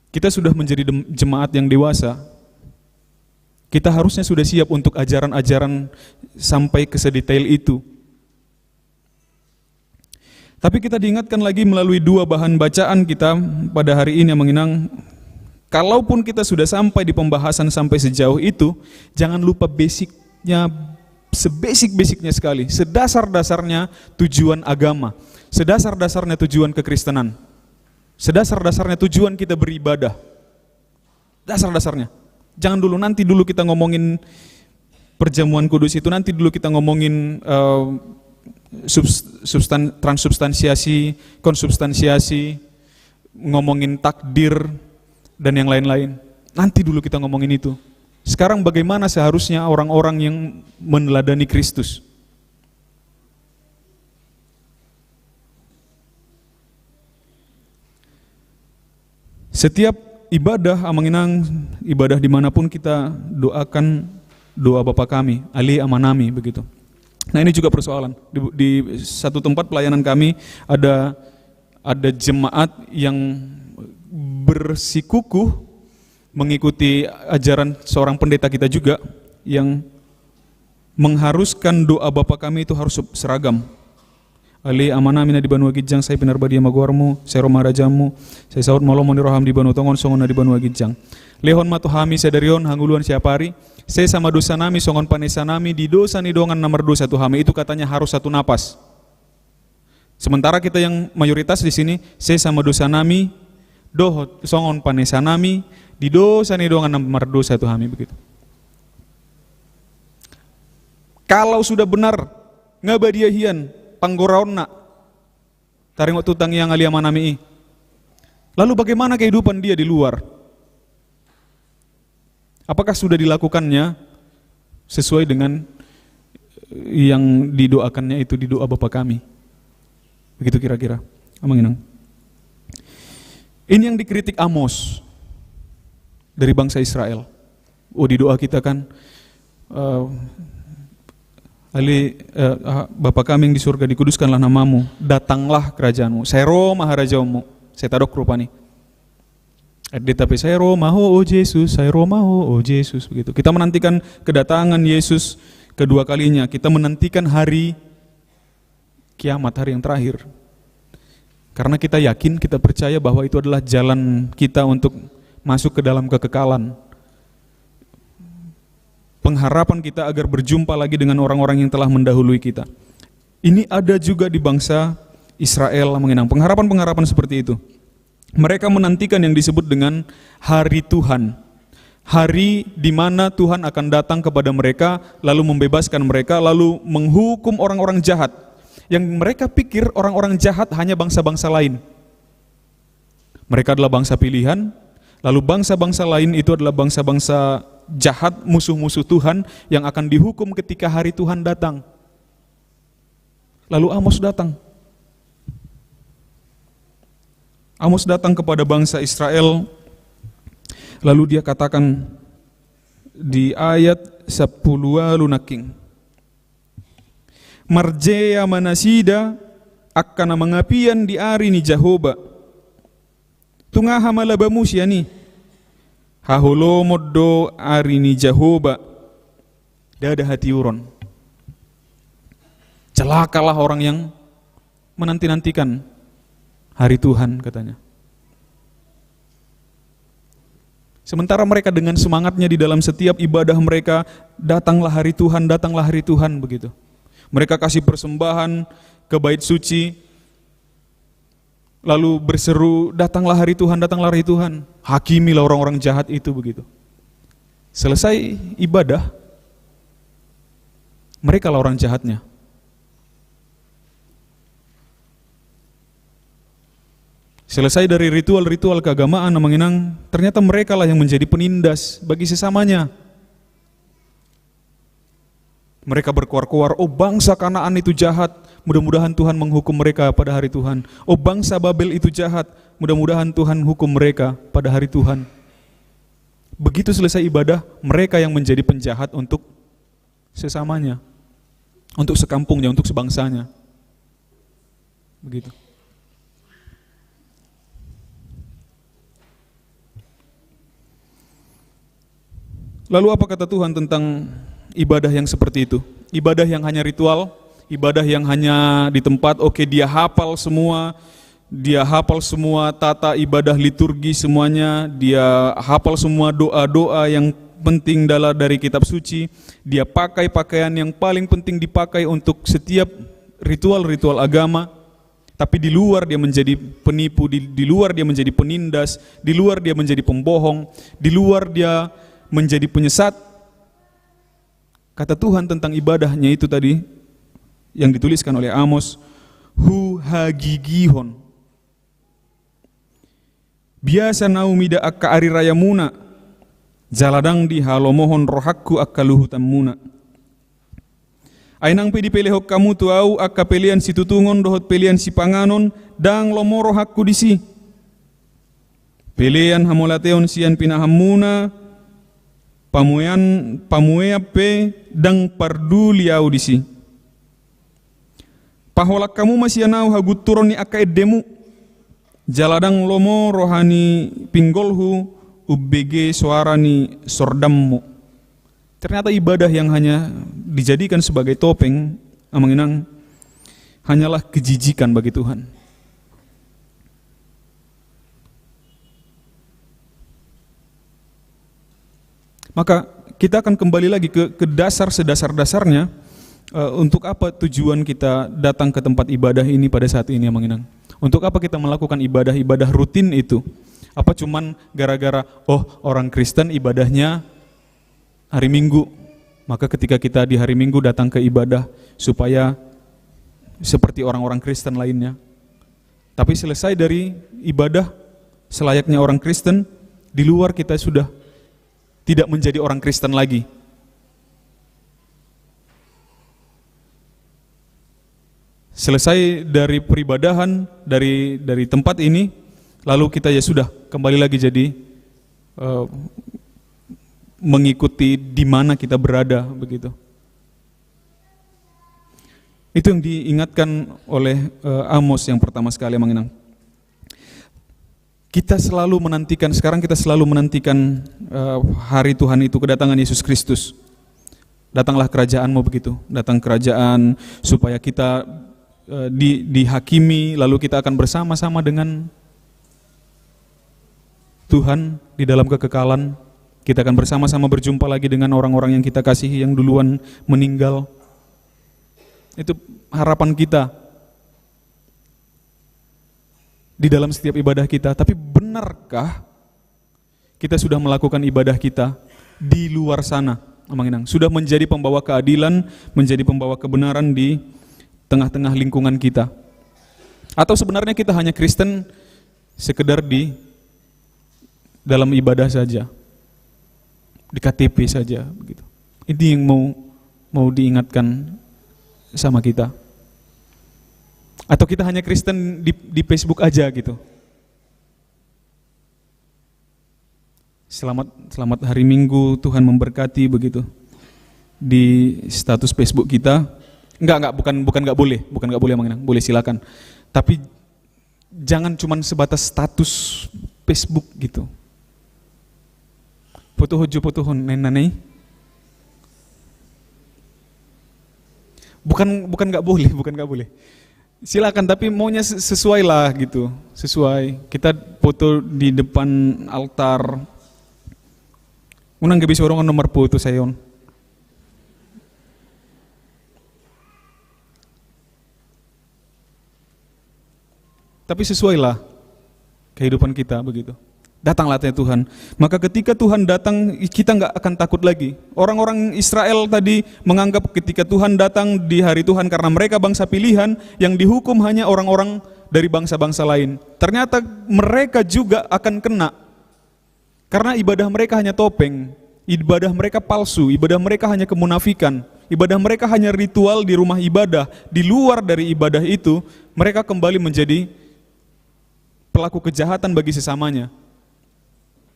kita sudah menjadi dem-, jemaat yang dewasa. Kita harusnya sudah siap untuk ajaran-ajaran sampai ke sedetail itu. Tapi kita diingatkan lagi melalui dua bahan bacaan kita pada hari ini, Amang Inang. Kalaupun kita sudah sampai di pembahasan sampai sejauh itu, jangan lupa basicnya, sebasic-basicnya sekali, sedasar-dasarnya tujuan agama, sedasar-dasarnya tujuan kekristenan, sedasar-dasarnya tujuan kita beribadah. Dasar-dasarnya. Jangan dulu, nanti dulu kita ngomongin perjamuan kudus itu, nanti dulu kita ngomongin, eh, subs-, substan-, transubstansiasi, konsubstansiasi, ngomongin takdir, dan yang lain-lain. Nanti dulu kita ngomongin itu. Sekarang bagaimana seharusnya orang-orang yang meneladani Kristus? Setiap ibadah, Amang Inang, ibadah dimanapun kita doakan doa Bapa Kami, ale Ama Nami, begitu. Nah, ini juga persoalan. Di, di satu tempat pelayanan kami ada, ada jemaat yang bersikukuh mengikuti ajaran seorang pendeta kita juga yang mengharuskan doa Bapa Kami itu harus seragam. Ale Ama nami na di banua ginjang, sai pinarbadia ma goarmu, sai ro ma harajaonmu, sai saut ma lomo ni roham di banua tonga on songon na di banua ginjang. Lehon ma tu hami sadari on hangoluan siapari, sesa ma dosa nami songon panesa nami di dosa ni dongan na mardosa tu hami. Itu katanya harus satu napas. Sementara kita yang mayoritas di sini, sesa ma dosa nami dohot songon panesa nami di dosa ni dongan na mardosa tu hami, begitu. Kalau sudah benar, nga badia hian panggoraonna, taringot tu tangiang ale Ama nami i. Lalu bagaimana kehidupan dia di luar? Apakah sudah dilakukannya sesuai dengan yang didoakannya itu di doa Bapa Kami? Begitu kira-kira, Amang Inang. Ini yang dikritik Amos dari bangsa Israel. Oh, di doa kita kan, eh, ale, eh, ah, Bapa kami yang di surga, dikuduskanlah namamu, datanglah kerajaanmu, sai ro ma harajaonmu, sai tadok rupani. Di tapi sai ro ma Ho, o Jesus, sai ro ma Ho, o Jesus, begitu. Kita menantikan kedatangan Yesus kedua kalinya. Kita menantikan hari kiamat, hari yang terakhir. Karena kita yakin, kita percaya bahwa itu adalah jalan kita untuk masuk ke dalam kekekalan. Pengharapan kita agar berjumpa lagi dengan orang-orang yang telah mendahului kita. Ini ada juga di bangsa Israel, Amang Inang. Pengharapan-pengharapan seperti itu. Mereka menantikan yang disebut dengan hari Tuhan. Hari di mana Tuhan akan datang kepada mereka, lalu membebaskan mereka, lalu menghukum orang-orang jahat. Yang mereka pikir orang-orang jahat hanya bangsa-bangsa lain. Mereka adalah bangsa pilihan, lalu bangsa-bangsa lain itu adalah bangsa-bangsa jahat, musuh-musuh Tuhan yang akan dihukum ketika hari Tuhan datang. Lalu Amos datang. Amos datang kepada bangsa Israel, lalu dia katakan di ayat sampulu ualu nangkin, marjea ma nasida angka na mangapian di ari ni Jahowa. Tung aha ma labamu sian i? Haholomon do ari ni Jahowa, ndada hatiuron. Celakalah orang yang menanti-nantikan hari Tuhan, katanya. Sementara mereka dengan semangatnya di dalam setiap ibadah mereka, "Datanglah hari Tuhan, datanglah hari Tuhan," begitu. Mereka kasih persembahan ke bait suci, lalu berseru, "Datanglah hari Tuhan, datanglah hari Tuhan. Hakimilah orang-orang jahat itu," begitu. Selesai ibadah, mereka lah orang jahatnya. Selesai dari ritual-ritual keagamaan, Amang Inang, ternyata mereka lah yang menjadi penindas bagi sesamanya. Mereka berkoar-koar, "Oh, bangsa Kanaan itu jahat, mudah-mudahan Tuhan menghukum mereka pada hari Tuhan. Oh, bangsa Babel itu jahat, mudah-mudahan Tuhan hukum mereka pada hari Tuhan." Begitu selesai ibadah, mereka yang menjadi penjahat untuk sesamanya, untuk sekampungnya, untuk sebangsanya. Begitu. Lalu apa kata Tuhan tentang ibadah yang seperti itu? Ibadah yang hanya ritual, ibadah yang hanya di tempat, oke, dia hafal semua, dia hafal semua tata ibadah liturgi semuanya, dia hafal semua doa-doa yang penting dalam dari kitab suci, dia pakai pakaian yang paling penting dipakai untuk setiap ritual-ritual agama, tapi di luar dia menjadi penipu, di, di luar dia menjadi penindas, di luar dia menjadi pembohong, di luar dia menjadi penyesat. Kata Tuhan tentang ibadahnya itu tadi, yang dituliskan oleh Amos, "Huhagigihon. Biasa na umida angka ari rayamuna, jala ndang dihalomohon rohangku angka luhutanmuna. Ai nang pe dipelehon hamu tu ahu angka pelean situtungon dohot pelean sipanganon, ndang lomo rohangku disi. Pelean hamauliateon sian pinahanmuna, pamuean, pamuean pe ndang parduli ahu disi. Paholang hamu ma sian ahu hagunturon ni angka endemu, jala ndang lomo roha ni pinggolhu umbege soara ni sordammu." Ternyata ibadah yang hanya dijadikan sebagai topeng, Amang Inang, hanyalah kejijikan bagi Tuhan. Maka kita akan kembali lagi ke, ke dasar sedasar-dasarnya, eh, untuk apa tujuan kita datang ke tempat ibadah ini pada saat ini, Amang Inang? Untuk apa kita melakukan ibadah-ibadah rutin itu? Apa cuman gara-gara, "Oh, orang Kristen ibadahnya hari Minggu, maka ketika kita di hari Minggu datang ke ibadah supaya seperti orang-orang Kristen lainnya." Tapi selesai dari ibadah selayaknya orang Kristen, di luar kita sudah tidak menjadi orang Kristen lagi. Selesai dari peribadahan, dari, dari tempat ini, lalu kita ya sudah kembali lagi jadi, eh, mengikuti di mana kita berada, begitu. Itu yang diingatkan oleh, eh, Amos yang pertama sekali, Amang Inang. Kita selalu menantikan, sekarang kita selalu menantikan, eh, hari Tuhan itu, kedatangan Yesus Kristus. "Datanglah kerajaan-Mu," begitu. Datang kerajaan supaya kita, eh, di-, dihakimi, lalu kita akan bersama-sama dengan Tuhan di dalam kekekalan. Kita akan bersama-sama berjumpa lagi dengan orang-orang yang kita kasihi yang duluan meninggal. Itu harapan kita di dalam setiap ibadah kita. Tapi benarkah kita sudah melakukan ibadah kita di luar sana, Amang Inang? Sudah menjadi pembawa keadilan, menjadi pembawa kebenaran di tengah-tengah lingkungan kita? Atau sebenarnya kita hanya Kristen sekedar di dalam ibadah saja, di K T P saja, begitu? Ini yang mau, mau diingatkan sama kita. Atau kita hanya Kristen di, di Facebook aja gitu? "Selamat, selamat hari Minggu, Tuhan memberkati," begitu. Di status Facebook kita. Enggak, enggak, bukan, bukan enggak boleh, bukan enggak boleh, Amang Inang. Boleh, silakan. Tapi jangan cuman sebatas status Facebook gitu. Foto hojo, foto hon, nen, nanei. Bukan, bukan enggak boleh, bukan enggak boleh. Silakan, tapi maunya se-, sesuai lah gitu, sesuai. Kita foto di depan altar, Unang gabe suarungan nomor putus ayon. Tapi sesuailah kehidupan kita begitu. Datanglah ya Tuhan. Maka ketika Tuhan datang, kita nggak akan takut lagi. Orang-orang Israel tadi menganggap ketika Tuhan datang di hari Tuhan karena mereka bangsa pilihan, yang dihukum hanya orang-orang dari bangsa-bangsa lain. Ternyata mereka juga akan kena. Karena ibadah mereka hanya topeng, ibadah mereka palsu, ibadah mereka hanya kemunafikan, ibadah mereka hanya ritual di rumah ibadah. Di luar dari ibadah itu, mereka kembali menjadi pelaku kejahatan bagi sesamanya.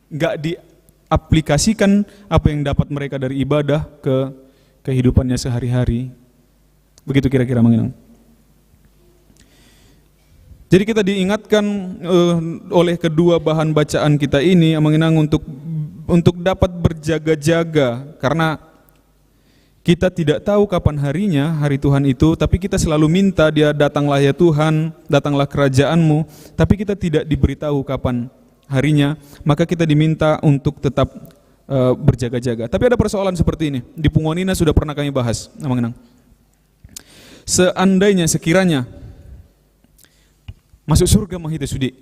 Nggak diaplikasikan apa yang dapat mereka dari ibadah ke kehidupannya sehari-hari. Begitu kira-kira, Amang Inang. Jadi kita diingatkan, eh, oleh kedua bahan bacaan kita ini, Amang Inang, untuk, untuk dapat berjaga-jaga, karena kita tidak tahu kapan harinya, hari Tuhan itu, tapi kita selalu minta dia, "Datanglah ya Tuhan, datanglah kerajaan-Mu," tapi kita tidak diberitahu kapan harinya, maka kita diminta untuk tetap, eh, berjaga-jaga. Tapi ada persoalan seperti ini, di punguan Ina sudah pernah kami bahas, Amang Inang. Seandainya, sekiranya masuk surga ma hita sude.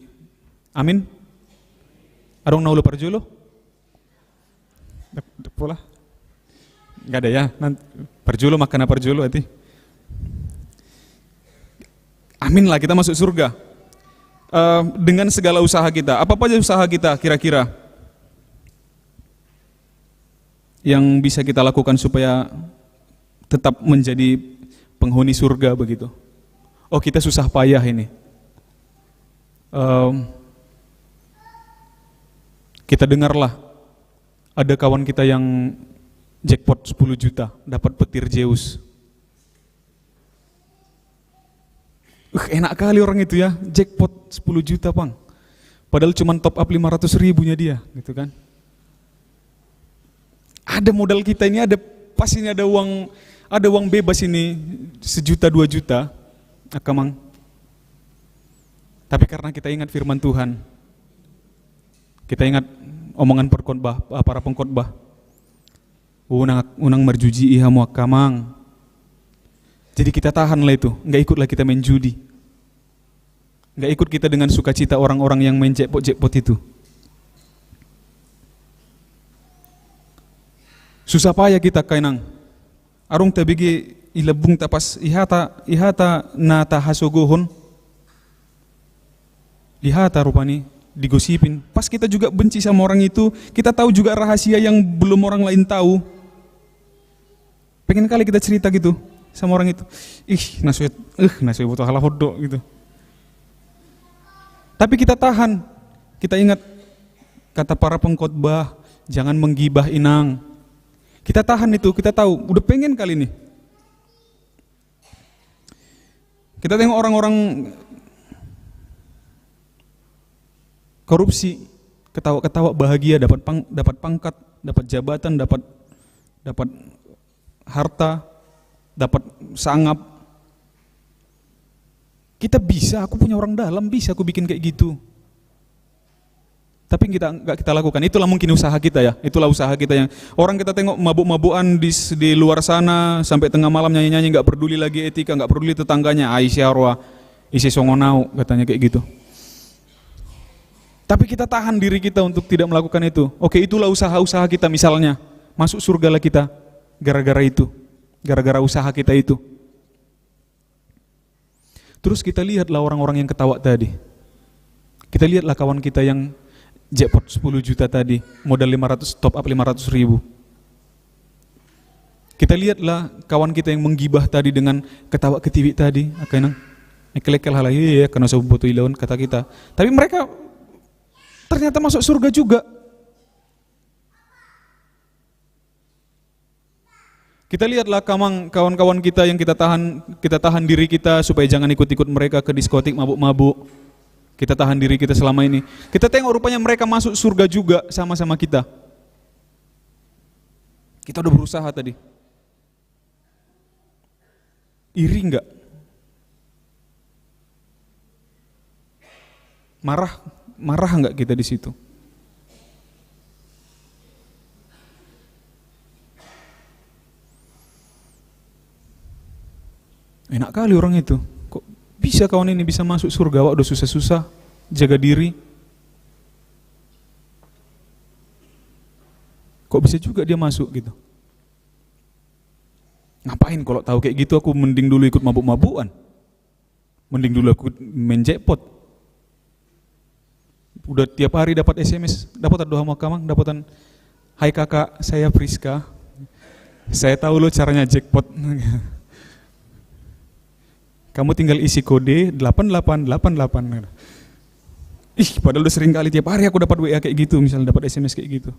Amin. Adong na olo parjolo? Dap-, dap pola. Nggak ada ya. Nanti parjolo, maka na parjolo ati. Amin lah, kita masuk surga. Eh, dengan segala usaha kita, apa aja usaha kita kira-kira yang bisa kita lakukan supaya tetap menjadi penghuni surga begitu? Oh, kita susah payah ini. Em, kita dengarlah, ada kawan kita yang jackpot sepuluh juta, dapat petir Zeus. Uh, enak kali orang itu ya, jackpot sepuluh juta, Pang. Padahal cuma top up lima ratus ribunya dia, gitu kan. Ada modal kita ini, ada, pas ini ada uang, ada uang bebas ini, sejuta, dua juta, angka, Mang. Tapi karena kita ingat firman Tuhan, kita ingat omongan perkhotbah, para pengkhotbah. Unang, unang marjujui hamu, angka, Mang. Jadi kita tahan lah itu, nggak ikutlah kita main judi. Nggak ikut kita dengan sukacita orang-orang yang main jackpot-jackpot itu. Susah payah kita, angka, Inang. Adong tabege i lambungta, pas i hata, i hata na tahasogohon. Di hata rupani, digosipin. Pas kita juga benci sama orang itu, kita tahu juga rahasia yang belum orang lain tahu. Pengen kali kita cerita gitu sama orang itu. Ih, na so, eh, na so diboto halak on do, gitu. Tapi kita tahan. Kita ingat kata para pengkhotbah, "Jangan menggibah, Inang." Kita tahan itu, kita tahu, udah pengen kali nih. Kita tengok orang-orang korupsi, ketawa-ketawa bahagia, dapat pang-, dapat pangkat, dapat jabatan, dapat, dapat harta, dapat sangap. Kita bisa, aku punya orang dalam, bisa aku bikin kayak gitu. Tapi kita, nggak kita lakukan. Itulah mungkin usaha kita, ya. Itulah usaha kita yang orang kita tengok mabuk-mabukan di, di luar sana sampai tengah malam nyanyi-nyanyi, nggak peduli lagi etika, nggak peduli tetangganya. "Ai, ise roha, ise songon au," katanya kayak gitu. Tapi kita tahan diri kita untuk tidak melakukan itu. Oke, itulah usaha-usaha kita misalnya. Masuk surga lah kita gara-gara itu. Gara-gara usaha kita itu. Terus kita lihatlah orang-orang yang ketawa tadi. Kita lihatlah kawan kita yang jackpot sepuluh juta tadi, modal lima ratus, top up lima ratus ribu. Kita lihatlah kawan kita yang menggibah tadi dengan ketawa ketiwi tadi, angka, Inang. Ekel-ekel halak, "Iya, iya, karena so diboto i laon," kata kita. Tapi mereka ternyata masuk surga juga. Kita lihatlah, angka, Mang, kawan-kawan kita yang kita tahan, kita tahan diri kita supaya jangan ikut-ikut mereka ke diskotik mabuk-mabuk. Kita tahan diri kita selama ini. Kita tengok rupanya mereka masuk surga juga sama-sama kita. Kita udah berusaha tadi. Iri nggak? Marah, marah nggak kita di situ? Enak kali orang itu. Kok bisa kawan ini bisa masuk surga? Awak udah susah-susah jaga diri. Kok bisa juga dia masuk gitu? Ngapain, kalau tahu kayak gitu aku mending dulu ikut mabuk-mabukan. Mending dulu aku main jackpot. Udah tiap hari dapat S M S, dapat doa mau kamang, dapatan, "Hai kakak, saya Priska. Saya tahu lo caranya jackpot. Kamu tinggal isi kode delapan delapan delapan delapan." Ih, padahal udah sering kali tiap hari aku dapat W A kayak gitu, misalnya dapat S M S kayak gitu.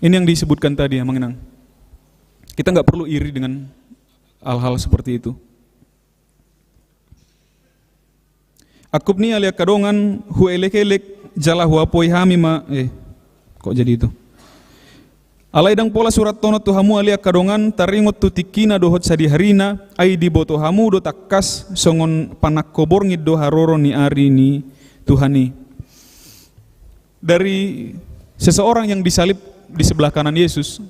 Ini yang disebutkan tadi, Amang Inang. Kita nggak perlu iri dengan hal-hal seperti itu. Angkup ni ale angka dongan, huelek-elek jala huapoi hami ma, eh, kok jadi itu? Alai ndang pola surathonon tu hamu ale angka dongan, taringot tu tingkina dohot sadiharina, ai diboto hamu do tangkas songon panangko borngin do haroro ni ari ni Tuhan i. Dari seseorang yang disalib di sebelah kanan Yesus,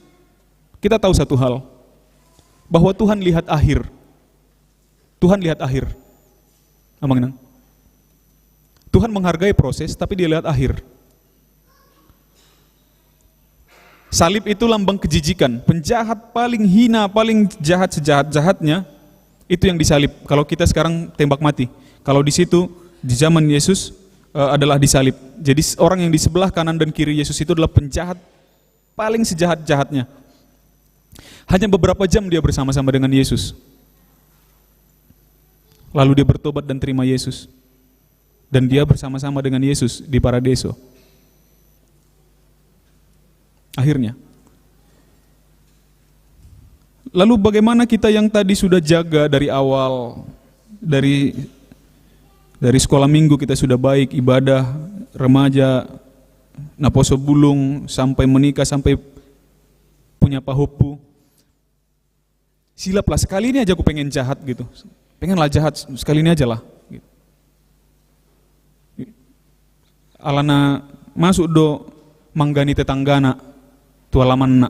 kita tahu satu hal, bahwa Tuhan lihat akhir. Tuhan lihat akhir. Amang Inang. Tuhan menghargai proses, tapi dia lihat akhir. Salib itu lambang kejijikan. Penjahat paling hina, paling jahat, sejahat-jahatnya, itu yang disalib. Kalau kita sekarang tembak mati. Kalau di situ, di zaman Yesus, eh, adalah disalib. Jadi s-, orang yang di sebelah kanan dan kiri Yesus itu adalah penjahat paling sejahat-jahatnya. Hanya beberapa jam dia bersama-sama dengan Yesus. Lalu dia bertobat dan terima Yesus. Dan dia bersama-sama dengan Yesus di paradiso. Akhirnya. Lalu bagaimana kita yang tadi sudah jaga dari awal, dari, dari sekolah minggu kita sudah baik, ibadah, remaja, naposo bulung, sampai menikah, sampai punya pahompu. Silap lah, sekali ini aja aku pengen jahat gitu. Pengen lah jahat, sekali ini aja lah. Gitu. Alana masuk do manggani tetanggana, tu alamanna.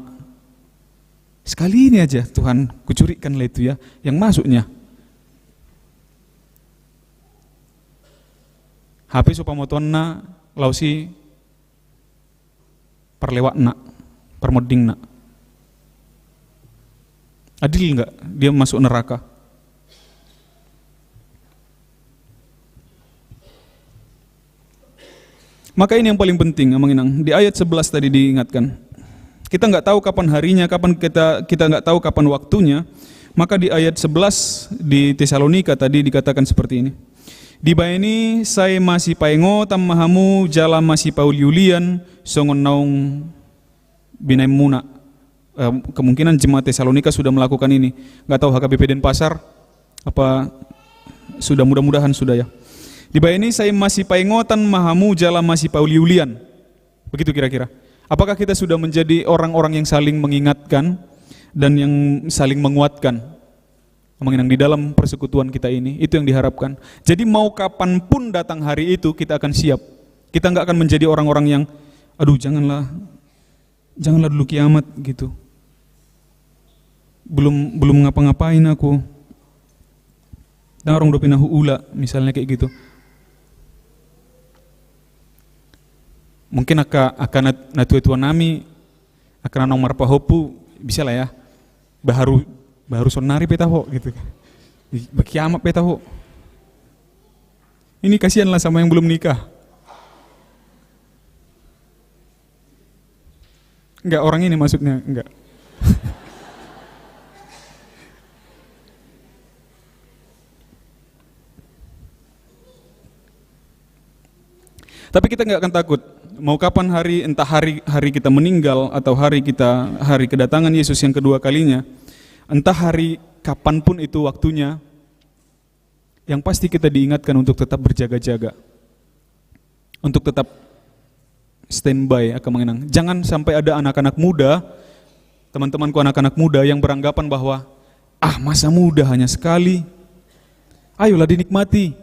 Sekali ini aja, Tuhan, kucurikan lah itu ya, yang masuknya. Hape so pamotoanna, laos i parlewatna, parmondingna. Adil nggak dia masuk neraka? Maka ini yang paling penting, Amang Inang. Di ayat sebelas tadi diingatkan. Kita nggak tahu kapan harinya, kapan kita, kita nggak tahu kapan waktunya. Maka di ayat sebelas di Tesalonika tadi dikatakan seperti ini. Dibahen i sai masipaingotan ma hamu jala masipauliulian songon naung binaenmuna. Eh, kemungkinan jemaat Tesalonika sudah melakukan ini. Nggak tahu H K B P Denpasar apa sudah, mudah-mudahan sudah ya. Dibahen i sai masipaingotan ma hamu jala masipauliulian. Begitu kira-kira. Apakah kita sudah menjadi orang-orang yang saling mengingatkan dan yang saling menguatkan? Amang Inang, di dalam persekutuan kita ini, itu yang diharapkan. Jadi mau kapanpun datang hari itu, kita akan siap. Kita nggak akan menjadi orang-orang yang, "Aduh, janganlah, janganlah dulu kiamat," gitu. "Belum, belum ngapa-ngapain aku. Ndang adong dope na huula," misalnya kayak gitu. Mungkin angka, angka nat-, natua-tua nami, angka na naung marpahompu, bisa lah ya. Baharu, baharu sonari pe taho gitu. Ih, kiamat pe taho. Ini kasihanlah sama yang belum nikah. Enggak, orang ini maksudnya, enggak. Tapi kita nggak akan takut. Mau kapan hari, entah hari, hari kita meninggal atau hari kita, hari kedatangan Yesus yang kedua kalinya, entah hari kapanpun itu waktunya, yang pasti kita diingatkan untuk tetap berjaga-jaga, untuk tetap standby, angka Amang Inang. Jangan sampai ada anak-anak muda, teman-temanku anak-anak muda yang beranggapan bahwa, "Ah, masa muda hanya sekali. Ayolah dinikmati."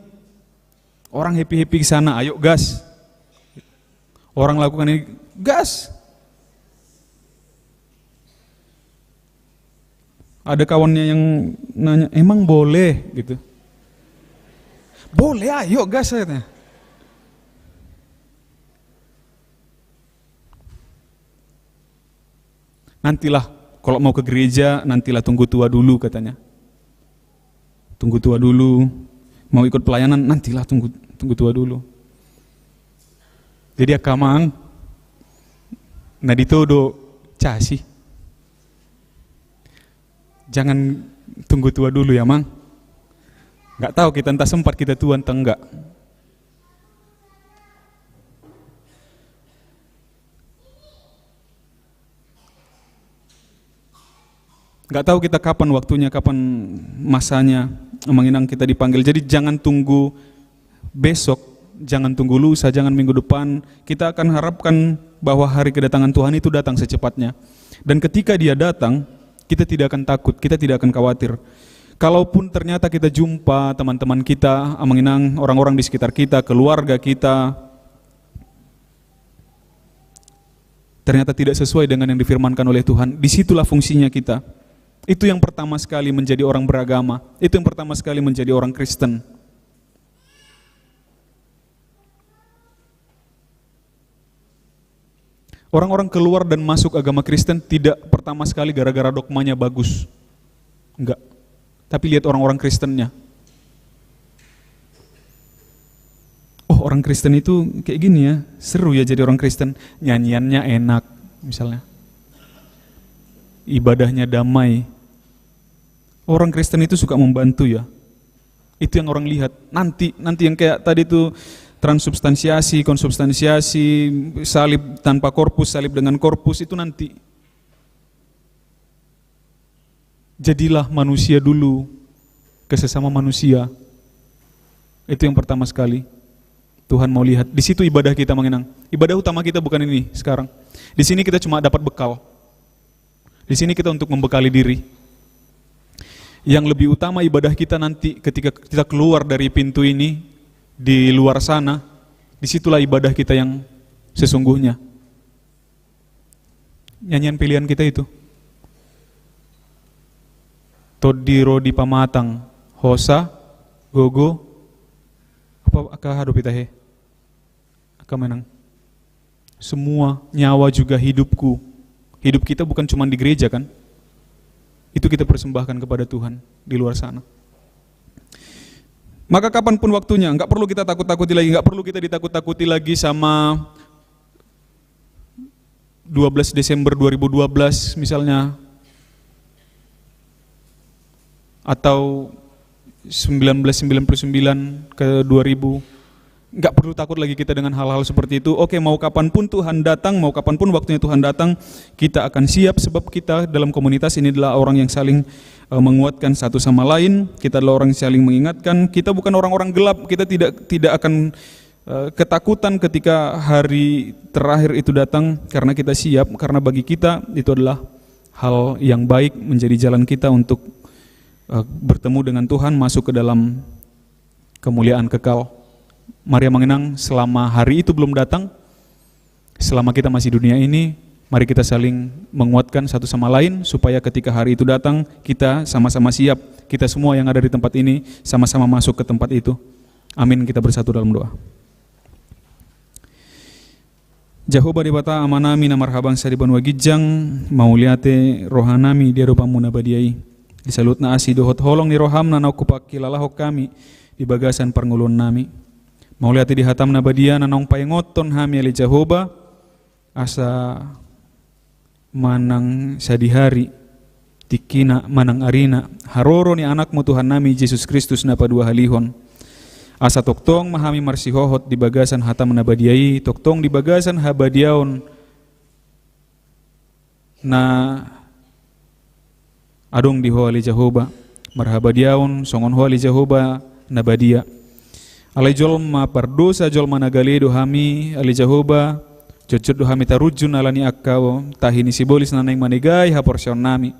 Orang happy-happy di sana, ayo gas. Orang lakukan ini, gas. Ada kawannya yang nanya, "Emang boleh?" gitu. "Boleh, ayo gas," katanya. "Nantilah, kalau mau ke gereja, nantilah, tunggu tua dulu," katanya. "Tunggu tua dulu. Mau ikut pelayanan, nantilah, tunggu, tunggu tua dulu." Jadi, angka amang, na ditodo casi. Jangan tunggu tua dulu ya, Mang. Nggak tahu kita, entah sempat kita tua, entah enggak. Nggak tahu kita kapan waktunya, kapan masanya, Amang Inang, kita dipanggil. Jadi, jangan tunggu besok, jangan tunggu lusa, jangan minggu depan. Kita akan harapkan bahwa hari kedatangan Tuhan itu datang secepatnya. Dan ketika Dia datang, kita tidak akan takut, kita tidak akan khawatir. Kalaupun ternyata kita jumpa teman-teman kita, Amang Inang, orang-orang di sekitar kita, keluarga kita, ternyata tidak sesuai dengan yang difirmankan oleh Tuhan, disitulah fungsinya kita. Itu yang pertama sekali menjadi orang beragama. Itu yang pertama sekali menjadi orang Kristen. Orang-orang keluar dan masuk agama Kristen tidak pertama sekali gara-gara dogmanya bagus. Enggak. Tapi lihat orang-orang Kristennya. "Oh, orang Kristen itu kayak gini ya, seru ya jadi orang Kristen. Nyanyiannya enak, misalnya. Ibadahnya damai. Orang Kristen itu suka membantu ya." Itu yang orang lihat. Nanti, nanti yang kayak tadi tuh, transubstansiasi, konsubstansiasi, salib tanpa korpus, salib dengan korpus, itu nanti. Jadilah manusia dulu ke sesama manusia. Itu yang pertama sekali Tuhan mau lihat. Di situ ibadah kita, Amang Inang. Ibadah utama kita bukan ini sekarang. Di sini kita cuma dapat bekal. Di sini kita untuk membekali diri. Yang lebih utama ibadah kita nanti ketika kita keluar dari pintu ini, di luar sana, disitulah ibadah kita yang sesungguhnya. Nyanyian pilihan kita itu. Tondi, rodi, pamatang, hosa, gogo, apa, angka aha dope tahe? Angka, Amang Inang. Semua, nyawa juga hidupku. Hidup kita bukan cuma di gereja, kan? Itu kita persembahkan kepada Tuhan di luar sana. Maka kapanpun waktunya, nggak perlu kita takut-takuti lagi, nggak perlu kita ditakut-takuti lagi sama dua belas Desember dua ribu dua belas misalnya, atau sembilan belas sembilan puluh sembilan ke dua ribu. Nggak perlu takut lagi kita dengan hal-hal seperti itu. Oke, mau kapanpun Tuhan datang, mau kapanpun waktunya Tuhan datang, kita akan siap, sebab kita dalam komunitas ini adalah orang yang saling, eh, menguatkan satu sama lain. Kita adalah orang yang saling mengingatkan. Kita bukan orang-orang gelap, kita tidak, tidak akan eh, ketakutan ketika hari terakhir itu datang, karena kita siap, karena bagi kita itu adalah hal yang baik, menjadi jalan kita untuk, eh, bertemu dengan Tuhan, masuk ke dalam kemuliaan kekal. Mari, Amang Inang, selama hari itu belum datang, selama kita masih dunia ini, mari kita saling menguatkan satu sama lain, supaya ketika hari itu datang, kita sama-sama siap. Kita semua yang ada di tempat ini sama-sama masuk ke tempat itu. Amin. Kita bersatu dalam doa. Jahowa Debata, Amanami na marhabangsa di banua ginjang, mauliate rohanami di adopanMu na badia i. Di saluhutna asi dohot holong ni rohaM na naung hupangkilalahon hami di bagasan parngoluonnami. Mauliate di hataM na badia na naung paingothon hami, ale Jahowa, asa manang sadihari, tingkina manang arina, haroro ni AnakMu Tuhannami Jesus Kristus na paduahalihon. Asa tongtong ma hami marsihohot di bagasan hataM na badia i, tongtong di bagasan habadiaon na adong di Ho, ale Jahowa, marhabadiaon songon Ho, ale Jahowa, na badia. Alai jolma pardosa, jolma na gale do hami, ale Jahowa, jotjot do hami tarunjun ala ni angka tahi ni sibolis na naeng manegai haporseaonnami.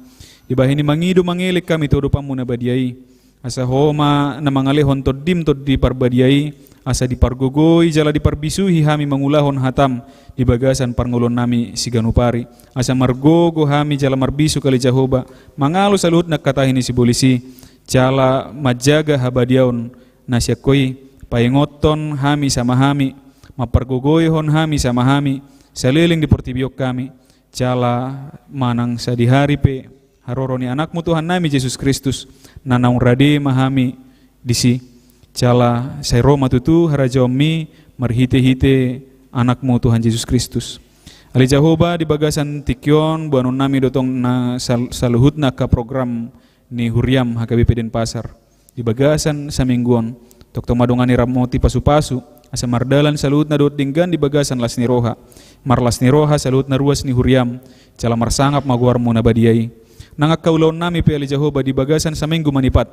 Dibahen i mangido mangelek hami tu adopanMu na badia i. Asa Ho ma na mangalehon Tondim Tondi Parbadia i, asa dipargogoi jala diparbisuhi hami mangulahon hataM di bagasan parngoluonnami siganup ari. Asa margogo hami jala marbisuk, ale Jahowa, mangalo saluhut angka tahi ni sibolis i, jala manjaga habadiaon na sian Ho i, paingothon hami sama hami, mampargogoihon hami sama hami, saleleng di portibi on hami, jala manang sadihari pe haroro ni AnakMu Tuhannami Jesus Kristus, na naung rade ma hami disi, jala sai ro ma tutu harajaonMi marhitehite AnakMu Tuhan Jesus Kristus. Ale Jahowa, di bagasan tingki on, boanonnami do tong na sal-, saluhutna angka program ni huriaM H K B P Denpasar di bagasan saminggu on. Tongtong ma dongan i ramoti pasupasu, asa mardalan saluhutna dohot denggan di bagasan las ni roha. Marlas ni roha saluhutna ruas ni huriaM, jala marsangap ma goarMu na badia i. Nang angka ulaonnami pe, ale Jahowa, di bagasan saminggu manipat,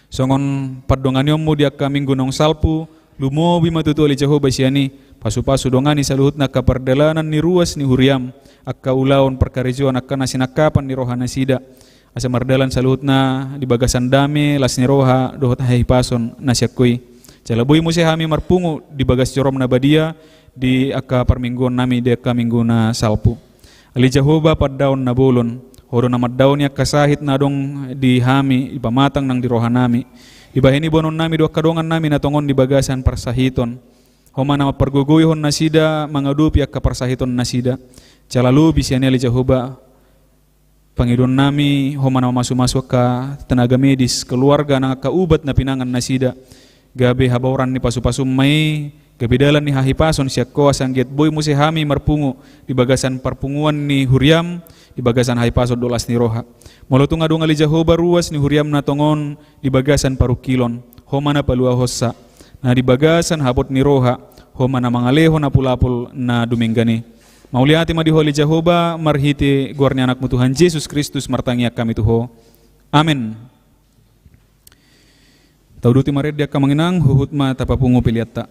songon pandonganionMu di angka minggu naung salpu, lumobi ma tutu, ale Jahowa, sian i, pasupasu dongani saluhutna angka pardalanan ni ruas ni huriaM, angka ulaon parkarejoan, angka na sinangkapan ni rohanasida, asa mardalan saluhutna di bagasan dame, las ni roha dohot hahipason na sian Ho i. Jala boi muse hami marpungu di bagas joroM na badia di angka parmingguonnami di angka minggu na salpu. Ale Jahowa, pandaon na bolon, Ho do na mandaoni angka sahit na adong di hami, di pamatang nang di rohanami. Dibahen i boanonnami do angka dongannami na tongon di bagasan parsahiton. Ho ma na mampargogoihon nasida mangadopi angka parsahitonnasida. Jala lobi sian i, ale Jahowa, pangidoannami, Ho ma na mamasumasu angka tenaga medis, keluarga nang angka ubat na pinangan nasida. Gabe habaoran ni pasupasuM ma i, gabe dalan ni hahipason sian Ho, asa anggiat boi muse hami marpungu di bagasan parpunguan ni huriaM, di bagasan hahipason dohot las ni roha. Molo tung adong, ale Jahowa, ruas ni huriaM na tongon di bagasan parungkilon, Ho ma na paluahonsa. Na di bagasan habot ni roha, Ho ma na mangalehon apulapul na dumenggan i. Mauliate ma di Ho, ale Jahowa, marhite goar ni AnakMu Tuhan Jesus Kristus martangiang hami tu Ho. Amen. Tauduti ma rende, angka amang inang, huhut ma tapapungu peleanta.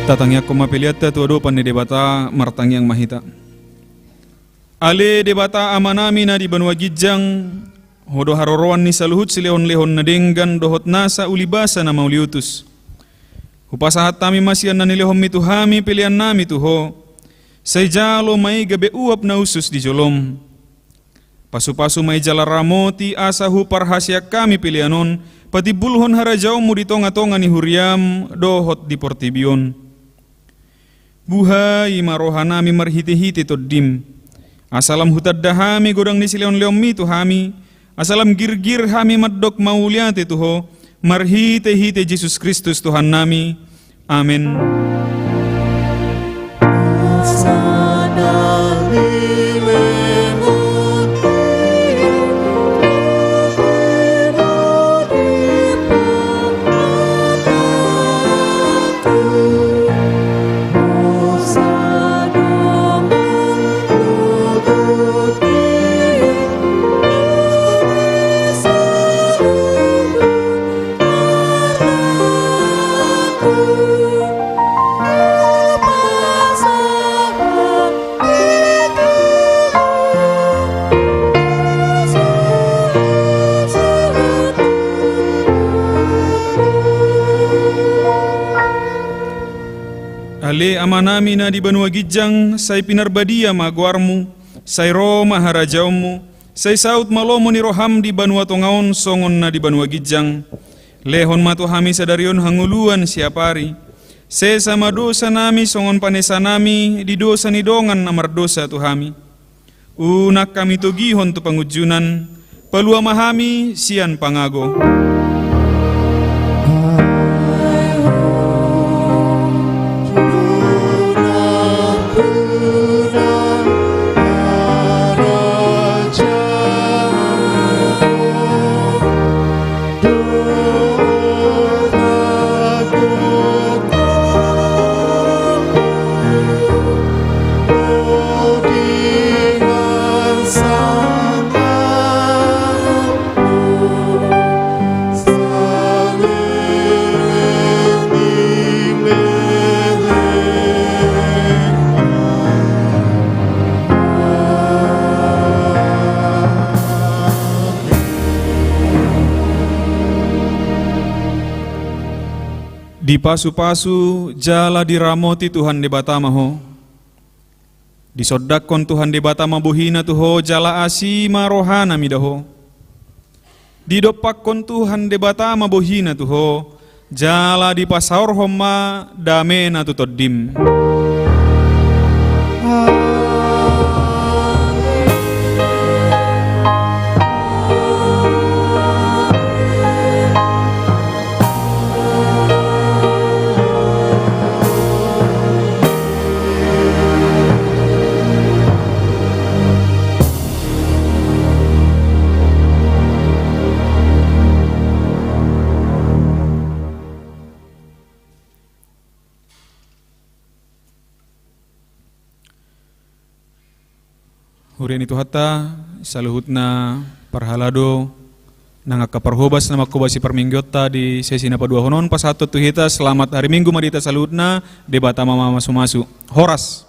Tatangiangkon ma peleanta tu adopan ni Debata, martangiang ma hita. Ale Debata Amanami na di banua ginjang, Ho do haroroan ni saluhut silehonlehon na denggan dohot nasa ulibasa na mauliutus. Hupasahat hami ma sian na nilehonMi tu hami peleannami tu Ho. Sai jalo ma i gabe uap na usus di joloM. Pasupasu ma i jala ramoti asa huparhaseang hami pelean on patimbulhon harajaonMu di tongatonga ni huriaM dohot di portibi on. Buhai ma rohanami marhitehite TondiM, asa lam hutanda hami godang ni silehonlehonMi tu hami, asa lam girgir hami mandok mauliate tu Ho, marhitehite Jesus Kristus Tuhannami. Amen. Ale Amanami na di banua ginjang, sai pinarbadia ma goarMu, sai ro ma harajaonMu, sai saut ma lomo ni rohaM di banua tonga on songon na di banua ginjang. Lehon ma tu hami sadari on hangoluan siapari. Sesa ma dosanami songon panesanami di dosa ni dongan na mardosa tu hami. Unang hami togihon tu pangunjunan, palua ma hami sian pangago. Dipasupasu jala diramoti Tuhan Debata ma ho. Disondangkon Tuhan Debata ma bohiNa tu ho jala asi ma rohaNa mida ho. Didompakkon Tuhan Debata ma bohiNa tu ho, jala dipasaorhon ma dameNa tu tondim. Huria ni Tuhanta, saluhutna parhalado nang angka parhobas na manghobasi parmingguonta di sesi na paduahon on, pasahathon tu hita selamat hari Minggu ma di hita saluhutna, Debata ma mamasumasu. Horas.